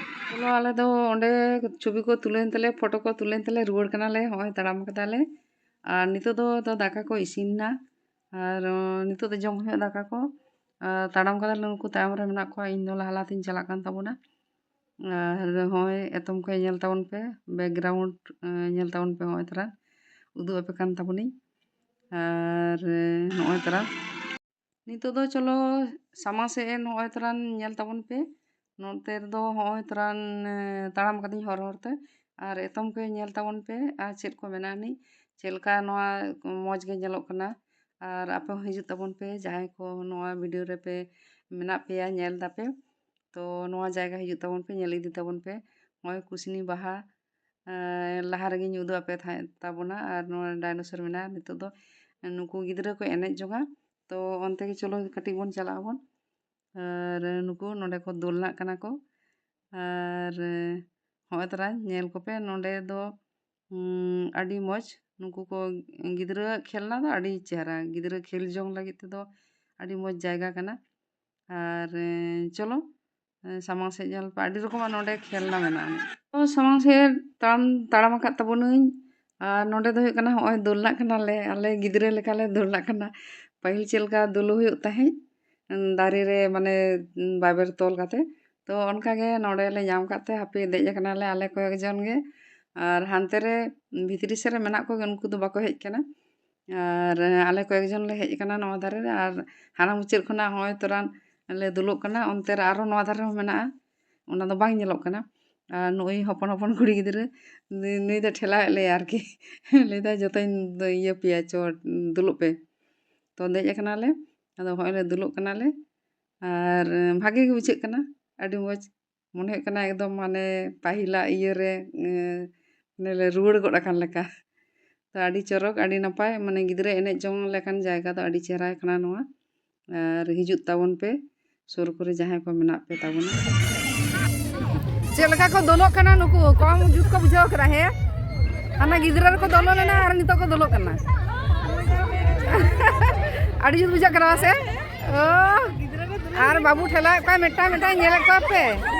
ᱪᱚᱞᱚ, ᱟᱞᱮ ᱫᱚ ᱚᱸᱰᱮ ᱪᱷᱚᱵᱤ ᱠᱚ ᱛᱩᱞᱟᱹᱣᱮᱱ ᱛᱟᱞᱮᱭᱟ, ᱯᱷᱳᱴᱳ ᱠᱚ ᱛᱩᱞᱟᱹᱣᱮᱱ ᱛᱟᱞᱮ, ᱨᱩᱣᱟᱹᱲ ᱠᱟᱱᱟᱞᱮ᱾ ᱦᱚᱸᱜᱼᱚᱭ ᱛᱟᱲᱟᱢ ᱠᱟᱫᱟᱞᱮ᱾ ᱟᱨ ᱱᱤᱛᱚᱜ ᱫᱚ, ᱫᱚ ᱫᱟᱠᱟ ᱠᱚ ᱤᱥᱤᱱ ᱮᱱᱟ᱾ ᱟᱨ ᱱᱤᱛᱚᱜ ᱫᱚ ᱡᱚᱢ ᱦᱩᱭᱩᱜᱼᱟ ᱫᱟᱠᱟ ᱠᱚ᱾ ᱟᱨ ᱛᱟᱲᱟᱢ ᱠᱟᱫᱟᱞᱮ, ᱱᱩᱠᱩ ᱛᱟᱭᱚᱢ ᱨᱮ ᱢᱮᱱᱟᱜ ᱠᱚᱣᱟ, ᱤᱧ ᱫᱚ ᱞᱟᱦᱟ ᱞᱟᱦᱟᱛᱤᱧ ᱪᱟᱞᱟᱜ ᱠᱟᱱ ᱛᱟᱵᱚᱱᱟ᱾ ᱟᱨ ᱦᱚᱸᱜᱼᱚᱭ ᱮᱛᱚᱢ ᱠᱚ ᱧᱮᱞ ᱛᱟᱵᱚᱱ ᱯᱮ, ᱵᱮᱠᱜᱨᱟᱣᱩᱱᱰ ᱧᱮᱞ ᱛᱟᱵᱚᱱ ᱯᱮ᱾ ᱦᱚᱸᱜᱼᱚᱭ ᱛᱟᱨᱟ ᱩᱫᱩᱜ ᱟᱯᱮ ᱠᱟᱱ ᱛᱟᱵᱚᱱᱤᱧ᱾ ᱟᱨ ᱦᱚᱸᱜᱼᱚᱭ ᱛᱟᱨᱟ ᱱᱤᱛᱚᱜ ᱫᱚ ᱪᱚᱞᱚ ᱥᱟᱢᱟᱝ ᱥᱮᱫ ᱱᱚᱜᱼᱚᱭ ᱛᱟᱨᱟᱱ ᱧᱮᱞ ᱛᱟᱵᱚᱱ ᱯᱮ᱾ ᱱᱚᱛᱮ ᱨᱮᱫᱚ ᱦᱚᱸᱜᱼᱚᱭ ᱛᱟᱨᱟᱱ, ᱮ, ᱛᱟᱲᱟᱢ ᱠᱟᱹᱫᱟᱹᱧ ᱦᱚᱨ ᱦᱚᱨ ᱛᱮ᱾ ᱟᱨ ᱮᱛᱚᱢ ᱠᱚ ᱧᱮᱞ ᱛᱟᱵᱚᱱ ᱯᱮ, ᱟᱨ ᱪᱮᱫ ᱠᱚ ᱢᱮᱱᱟᱜᱼᱟ ᱱᱤᱡ, ᱪᱮᱫ ᱞᱮᱠᱟ ᱱᱚᱣᱟ ᱢᱚᱡᱽ ᱜᱮ ᱧᱮᱞᱚᱜ ᱠᱟᱱᱟ᱾ ᱟᱨ ᱟᱯᱮ ᱦᱚᱸ ᱦᱤᱡᱩᱜ ᱛᱟᱵᱚᱱ ᱯᱮ, ᱡᱟᱦᱟᱸᱭ ᱠᱚ ᱱᱚᱣᱟ ᱵᱷᱤᱰᱤᱭᱳ ᱨᱮᱯᱮ ᱢᱮᱱᱟᱜ ᱯᱮᱭᱟ, ᱧᱮᱞ ᱫᱟᱯᱮ, ᱛᱚ ᱱᱚᱣᱟ ᱡᱟᱭᱜᱟ ᱦᱤᱡᱩᱜ ᱛᱟᱵᱚᱱ ᱯᱮ, ᱧᱮᱞ ᱤᱫᱤ ᱛᱟᱵᱚᱱ ᱯᱮ᱾ ᱱᱚᱜᱼᱚᱭ ᱠᱩᱥᱱᱤ ᱵᱟᱦᱟ, ᱮ, ᱞᱟᱦᱟ ᱨᱮᱜᱮᱧ ᱩᱫᱩᱜ ᱟᱯᱮ ᱛᱟᱦᱮᱸᱫ ᱛᱟᱵᱚᱱᱟ᱾ ᱟᱨ ᱱᱚᱣᱟ ᱰᱟᱭᱱᱳᱥᱚᱨ ᱢᱮᱱᱟᱜᱼᱟ᱾ ᱱᱤᱛᱚᱜ ᱫᱚ ᱱᱩᱠᱩ ᱜᱤᱫᱽᱨᱟᱹ ᱠᱚ ᱮᱱᱮᱡ ᱡᱚᱝᱟ, ᱛᱚ ᱚᱱᱛᱮ ᱜᱮ ᱪᱚᱞᱚ ᱠᱟᱹᱴᱤᱡ ᱵᱚᱱ ᱪᱟᱞᱟᱜ ᱟᱵᱚᱱ᱾ ᱟᱨ ᱱᱩᱠᱩ ᱱᱚᱰᱮ ᱠᱚ ᱫᱳᱞᱱᱟᱜ ᱠᱟᱱᱟ ᱠᱚ᱾ ᱟᱨ ᱦᱚᱸᱜᱼᱚᱭ ᱛᱟᱨᱟ ᱧᱮᱞ ᱠᱚᱯᱮ, ᱱᱚᱰᱮ ᱫᱚ, ᱩᱸ, ᱟᱹᱰᱤ ᱢᱚᱡᱽ᱾ ᱱᱩᱠᱩ ᱠᱚ ᱜᱤᱫᱽᱨᱟᱹᱣᱟᱜ ᱠᱷᱮᱞᱱᱟ ᱫᱚ ᱟᱹᱰᱤ ᱪᱮᱦᱨᱟ, ᱜᱤᱫᱽᱨᱟᱹ ᱠᱷᱮᱞ ᱡᱚᱝ ᱞᱟᱹᱜᱤᱫ ᱛᱮᱫᱚ ᱟᱹᱰᱤ ᱢᱚᱡᱽ ᱡᱟᱭᱜᱟ ᱠᱟᱱᱟ᱾ ᱟᱨ, ᱮ, ᱪᱚᱞᱚ, ᱮ, ᱥᱟᱢᱟᱝ ᱥᱮᱫ ᱧᱮᱞ ᱯᱮ, ᱟᱹᱰᱤ ᱨᱚᱠᱚᱢᱟᱜ ᱱᱚᱰᱮ ᱠᱷᱮᱞᱱᱟ ᱢᱮᱱᱟᱜᱼᱟ᱾ ᱛᱚ ᱥᱟᱢᱟᱝ ᱥᱮᱫ ᱛᱟᱲᱟᱢ, ᱛᱟᱲᱟᱢ ᱟᱠᱟᱫ ᱛᱟᱵᱚᱱᱟᱹᱧ᱾ ᱟᱨ ᱱᱚᱰᱮ ᱫᱚ ᱦᱩᱭᱩᱜ ᱠᱟᱱᱟ, ᱦᱚᱸᱜᱼᱚᱭ ᱫᱳᱞᱱᱟᱜ ᱠᱟᱱᱟᱞᱮ, ᱟᱞᱮ ᱜᱤᱫᱽᱨᱟᱹ ᱞᱮᱠᱟᱞᱮ ᱫᱳᱞᱱᱟᱜ ᱠᱟᱱᱟ᱾ ᱯᱟᱹᱦᱤᱞ ᱪᱮᱫ ᱞᱮᱠᱟ ᱫᱩᱞᱩ ᱦᱩᱭᱩᱜ ᱛᱟᱦᱮᱸᱫ, ᱫᱟᱨᱮ ᱨᱮ ᱢᱟᱱᱮ ᱵᱟᱵᱮᱨ ᱛᱚᱞ ᱠᱟᱛᱮ, ᱛᱚ ᱚᱱᱠᱟ ᱜᱮ ᱱᱚᱰᱮ ᱞᱮ ᱧᱟᱢ ᱠᱟᱫ ᱛᱮ ᱦᱟᱯᱮ ᱫᱮᱡ ᱟᱠᱟᱱᱟᱞᱮ ᱟᱞᱮ ᱠᱚᱭᱮᱠ ᱡᱚᱱ ᱜᱮ᱾ ᱟᱨ ᱦᱟᱱᱛᱮ ᱨᱮ ᱵᱷᱤᱛᱨᱤ ᱥᱮᱫ ᱨᱮ ᱢᱮᱱᱟᱜ ᱠᱚᱜᱮ, ᱩᱱᱠᱩ ᱫᱚ ᱵᱟᱠᱚ ᱦᱮᱡ ᱠᱟᱱᱟ᱾ ᱟᱨ ᱟᱞᱮ ᱠᱚᱭᱮᱠ ᱡᱚᱱ ᱞᱮ ᱦᱮᱡ ᱟᱠᱟᱱᱟ ᱱᱚᱣᱟ ᱫᱷᱟᱨᱮ ᱨᱮ, ᱟᱨ ᱦᱟᱱᱟ ᱢᱩᱪᱟᱹᱫ ᱠᱷᱚᱱᱟᱜ ᱦᱚᱸᱜᱼᱚᱭ ᱛᱚᱨᱟᱱ ᱞᱮ ᱫᱩᱞᱩᱜ ᱠᱟᱱᱟ᱾ ᱚᱱᱛᱮ ᱨᱮ ᱟᱨᱦᱚᱸ ᱱᱚᱣᱟ ᱫᱷᱟᱨᱮ ᱦᱚᱸ ᱢᱮᱱᱟᱜᱼᱟ, ᱚᱱᱟ ᱫᱚ ᱵᱟᱝ ᱧᱮᱞᱚᱜ ᱠᱟᱱᱟ᱾ ᱟᱨ ᱱᱩᱭ ᱦᱚᱯᱚᱱ ᱦᱚᱯᱚᱱ ᱠᱩᱲᱤ ᱜᱤᱫᱽᱨᱟᱹ, ᱱᱩᱭ, ᱱᱩᱭ ᱫᱚ ᱴᱷᱮᱞᱟᱣᱮᱫ ᱞᱮᱭᱟ ᱟᱨᱠᱤ᱾ ᱞᱟᱹᱭᱫᱟ, "ᱡᱚᱛᱚᱧ ᱤᱭᱟᱹ ᱯᱮᱭᱟ, ᱪᱚ ᱫᱩᱞᱩᱜ ᱯᱮ᱾" ᱛᱚ ᱫᱮᱡ ᱟᱠᱟᱱᱟᱞᱮ, ᱟᱫᱚ ᱦᱚᱸᱜᱼᱚᱭ ᱞᱮ ᱫᱩᱞᱩᱜ ᱠᱟᱱᱟᱞᱮ᱾ ᱟᱨ ᱵᱷᱟᱜᱮ ᱜᱮ ᱵᱩᱡᱷᱟᱹᱜ ᱠᱟᱱᱟ, ᱟᱹᱰᱤ ᱢᱚᱡᱽ᱾ ᱢᱚᱱᱮ ᱦᱩᱭᱩᱜ ᱠᱟᱱᱟ ᱮᱠᱫᱚᱢ ᱢᱟᱱᱮ ᱯᱟᱹᱦᱤᱞᱟᱜ ᱤᱭᱟᱹᱨᱮ, ᱮᱸ, ᱢᱟᱱᱮ ᱞᱮ ᱨᱩᱣᱟᱹᱲ ᱜᱚᱫ ᱟᱠᱟᱱ ᱞᱮᱠᱟ᱾ ᱛᱚ ᱟᱹᱰᱤ ᱪᱚᱨᱚᱠ, ᱟᱹᱰᱤ ᱱᱟᱯᱟᱭ, ᱢᱟᱱᱮ ᱜᱤᱫᱽᱨᱟᱹ ᱮᱱᱮᱡ ᱡᱚᱝ ᱞᱮᱠᱟᱱ ᱡᱟᱭᱜᱟ ᱫᱚ ᱟᱹᱰᱤ ᱪᱮᱦᱨᱟ ᱠᱟᱱᱟ ᱱᱚᱣᱟ᱾ ᱟᱨ ᱦᱤᱡᱩᱜ ᱛᱟᱵᱚᱱ ᱯᱮ, ᱥᱩᱨ ᱠᱚᱨᱮ ᱡᱟᱦᱟᱸᱭ ᱠᱚ ᱢᱮᱱᱟᱜ ᱯᱮ ᱛᱟᱵᱚᱱᱟ᱾ ᱪᱮᱫ ᱞᱮᱠᱟ ᱠᱚ ᱫᱚᱱᱚᱜ ᱠᱟᱱᱟ ᱱᱩᱠᱩ, ᱠᱚᱢ ᱡᱩᱛ ᱠᱚ ᱵᱩᱡᱷᱟᱹᱣ ᱠᱟᱱᱟ, ᱦᱮᱸ? ᱦᱟᱱᱟ ᱜᱤᱫᱽᱨᱟᱹ ᱨᱮᱠᱚ ᱫᱚᱱᱚ ᱞᱮᱱᱟ ᱟᱨ ᱱᱤᱛᱚᱜ ᱠᱚ ᱫᱚᱱᱚᱜ ᱠᱟᱱᱟ᱾ ᱟᱹᱰᱤ ᱡᱩᱛ ᱵᱩᱡᱷᱟᱹᱜ ᱠᱟᱱᱟ ᱥᱮ? ᱳ, ᱜᱤᱫᱽᱨᱟᱹ ᱨᱮ ᱟᱨ ᱵᱟᱹᱵᱩ ᱴᱷᱮᱞᱟᱣᱮᱫ ᱠᱚᱣᱟ, ᱢᱤᱫᱴᱟᱝ ᱢᱤᱫᱴᱟᱝ ᱧᱮᱞᱮᱫ ᱠᱚᱣᱟ ᱯᱮ,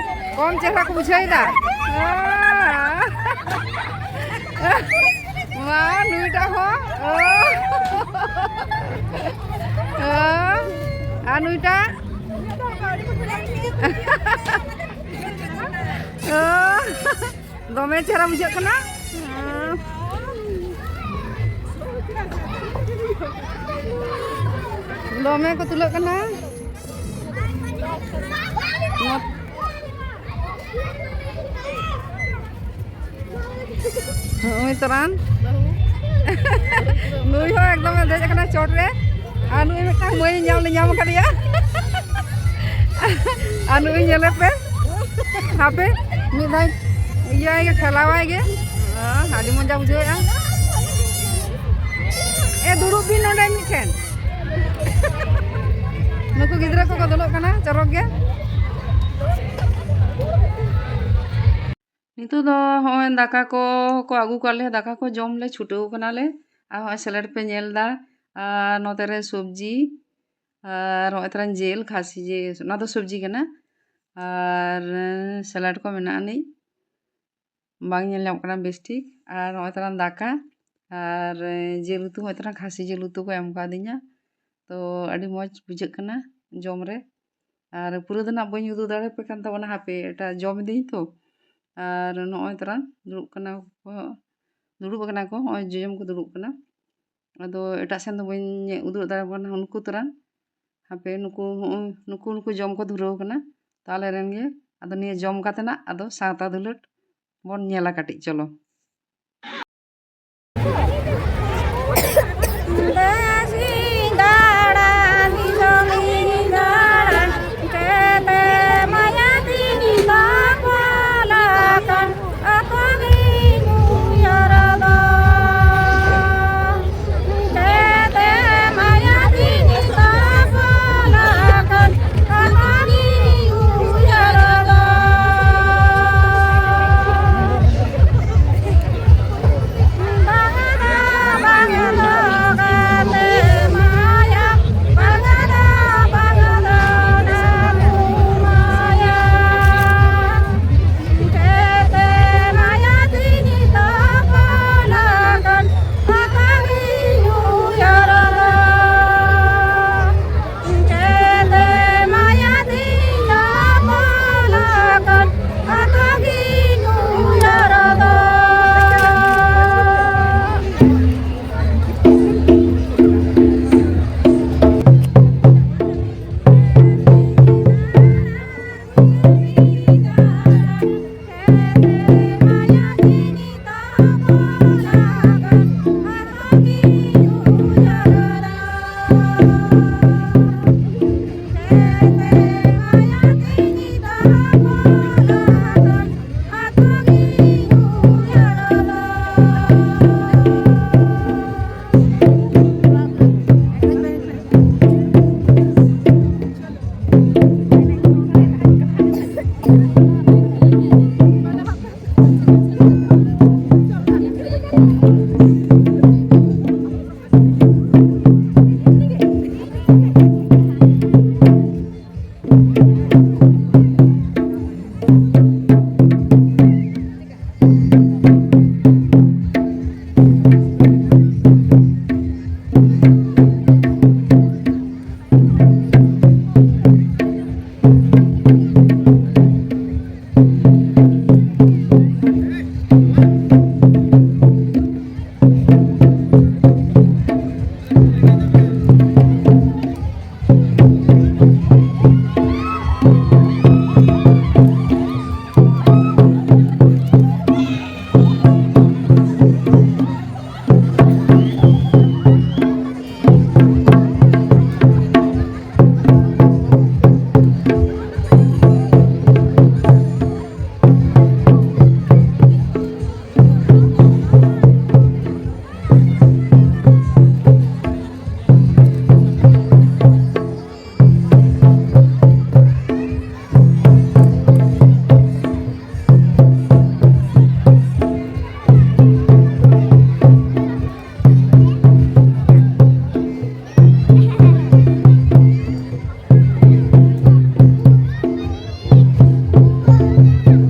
ᱠᱚᱢ ᱪᱮᱦᱨᱟ ᱠᱚ ᱵᱩᱡᱷᱟᱹᱣ ᱮᱫᱟ᱾ ᱢᱟ ᱱᱩᱭᱴᱟᱜ ᱦᱚᱸ᱾ ᱟᱨ ᱱᱩᱭᱴᱟᱜ᱾ ᱫᱚᱢᱮ ᱪᱮᱦᱨᱟ ᱵᱩᱡᱷᱟᱹᱜ ᱠᱟᱱᱟ᱾ ᱫᱚᱢᱮ ᱠᱚ ᱛᱩᱞᱟᱹᱜ ᱠᱟᱱᱟ᱾ ᱱᱚᱜᱼᱚᱭ ᱛᱚᱨᱟᱱ᱾ ᱱᱩᱭ ᱦᱚᱸ ᱮᱠᱫᱚᱢᱮ ᱫᱮᱡ ᱟᱠᱟᱱᱟ ᱪᱚᱴ ᱨᱮ᱾ ᱟᱨ ᱱᱩᱭ ᱢᱤᱫᱴᱟᱝ ᱢᱟᱹᱭ ᱧᱟᱢ ᱞᱮ ᱧᱟᱢ ᱟᱠᱟᱫᱮᱭᱟ᱾ ᱟᱨ ᱱᱩᱭ ᱧᱮᱞᱮ ᱯᱮ᱾ ᱦᱟᱯᱮ, ᱢᱤᱫ ᱫᱷᱟᱣ ᱤᱭᱟᱹ ᱜᱮ, ᱴᱷᱮᱞᱟᱣᱟᱭ ᱜᱮ᱾ ᱟᱹᱰᱤ ᱢᱚᱡᱟ ᱵᱩᱡᱷᱟᱹᱣᱮᱫᱼᱟ᱾ ᱮ, ᱫᱩᱲᱩᱵ ᱵᱤᱱ ᱱᱚᱰᱮ ᱢᱤᱫᱴᱷᱮᱱ᱾ ᱱᱩᱠᱩ ᱜᱤᱫᱽᱨᱟᱹ ᱠᱚᱠᱚ ᱫᱩᱲᱩᱵ ᱠᱟᱱᱟ ᱪᱚᱨᱚᱠ ᱜᱮ᱾ ᱱᱤᱛᱚᱜ ᱫᱚ ᱦᱚᱸᱜᱼᱚᱭ ᱫᱟᱠᱟ ᱠᱚ ᱠᱚ ᱟᱹᱜᱩ ᱠᱟᱜ ᱞᱮᱭᱟ, ᱫᱟᱠᱟ ᱠᱚ ᱡᱚᱢ ᱞᱮ ᱪᱷᱩᱴᱟᱹᱣ ᱠᱟᱱᱟᱞᱮ᱾ ᱟᱨ ᱦᱚᱸᱜᱼᱚᱭ ᱥᱮᱞᱮᱰ ᱯᱮ ᱧᱮᱞ ᱮᱫᱟ, ᱟᱨ ᱱᱚᱛᱮ ᱨᱮ ᱥᱚᱵᱽᱡᱤ, ᱟᱨ ᱦᱚᱸᱜᱼᱚᱭ ᱛᱟᱨᱟᱧ ᱡᱤᱞ, ᱠᱷᱟᱹᱥᱤ ᱡᱤᱞ, ᱚᱱᱟ ᱫᱚ ᱥᱚᱵᱽᱡᱤ ᱠᱟᱱᱟ᱾ ᱟᱨ ᱥᱮᱞᱮᱰ ᱠᱚ ᱢᱮᱱᱟᱜ ᱟᱹᱱᱤᱡ, ᱵᱟᱝ ᱧᱮᱞ ᱧᱟᱢᱚᱜ ᱠᱟᱱᱟ ᱵᱮᱥ ᱴᱷᱤᱠ᱾ ᱟᱨ ᱱᱚᱜᱼᱚᱭ ᱛᱟᱨᱟᱧ ᱫᱟᱠᱟ, ᱟᱨ ᱡᱤᱞ ᱩᱛᱩ, ᱦᱚᱸᱜᱼᱚᱭ ᱛᱟᱨᱟᱧ ᱠᱷᱟᱹᱥᱤ ᱡᱤᱞ ᱩᱛᱩ ᱠᱚ ᱮᱢ ᱠᱟᱣᱫᱤᱧᱟ᱾ ᱛᱚ ᱟᱹᱰᱤ ᱢᱚᱡᱽ ᱵᱩᱡᱷᱟᱹᱜ ᱠᱟᱱᱟ ᱡᱚᱢ ᱨᱮ᱾ ᱟᱨ ᱯᱩᱨᱟᱹ ᱫᱚ ᱱᱟᱜ ᱵᱟᱹᱧ ᱩᱫᱩᱜ ᱫᱟᱲᱮᱭᱟᱯᱮ ᱠᱟᱱ ᱛᱟᱵᱚᱱᱟ, ᱦᱟᱯᱮ ᱮᱴᱟᱜ ᱡᱚᱢ ᱤᱫᱤᱧ ᱛᱚ᱾ ᱟᱨ ᱱᱚᱜᱼᱚᱭ ᱛᱟᱨᱟᱧ ᱫᱩᱲᱩᱵ ᱠᱟᱱᱟ ᱠᱚ, ᱫᱩᱲᱩᱵ ᱟᱠᱟᱱᱟ ᱠᱚ, ᱦᱚᱸᱜᱼᱚᱭ ᱡᱚᱡᱚᱢ ᱠᱚ ᱫᱩᱲᱩᱵ ᱠᱟᱱᱟ᱾ ᱟᱫᱚ ᱮᱴᱟᱜ ᱥᱮᱱ ᱫᱚ ᱵᱟᱹᱧ ᱩᱫᱩᱜ ᱫᱟᱲᱮᱭᱟᱠᱚ ᱠᱟᱱᱟ ᱩᱱᱠᱩ ᱛᱚᱨᱟ᱾ ᱦᱟᱯᱮ ᱱᱩᱠᱩ, ᱦᱚᱸᱜᱼᱚᱭ ᱱᱩᱠᱩ, ᱱᱩᱠᱩ ᱡᱚᱢ ᱠᱚ ᱫᱷᱩᱨᱟᱹᱣ ᱠᱟᱱᱟ᱾ ᱛᱟᱦᱞᱮ ᱨᱮᱱ ᱜᱮ ᱟᱫᱚ ᱱᱤᱭᱟᱹ ᱡᱚᱢ ᱠᱟᱛᱮ ᱱᱟᱜ ᱟᱫᱚ ᱥᱟᱶᱛᱟ ᱫᱩᱞᱟᱹᱲ ᱵᱚᱱ ᱧᱮᱞᱟ ᱠᱟᱹᱴᱤᱡ, ᱪᱚᱞᱚ᱾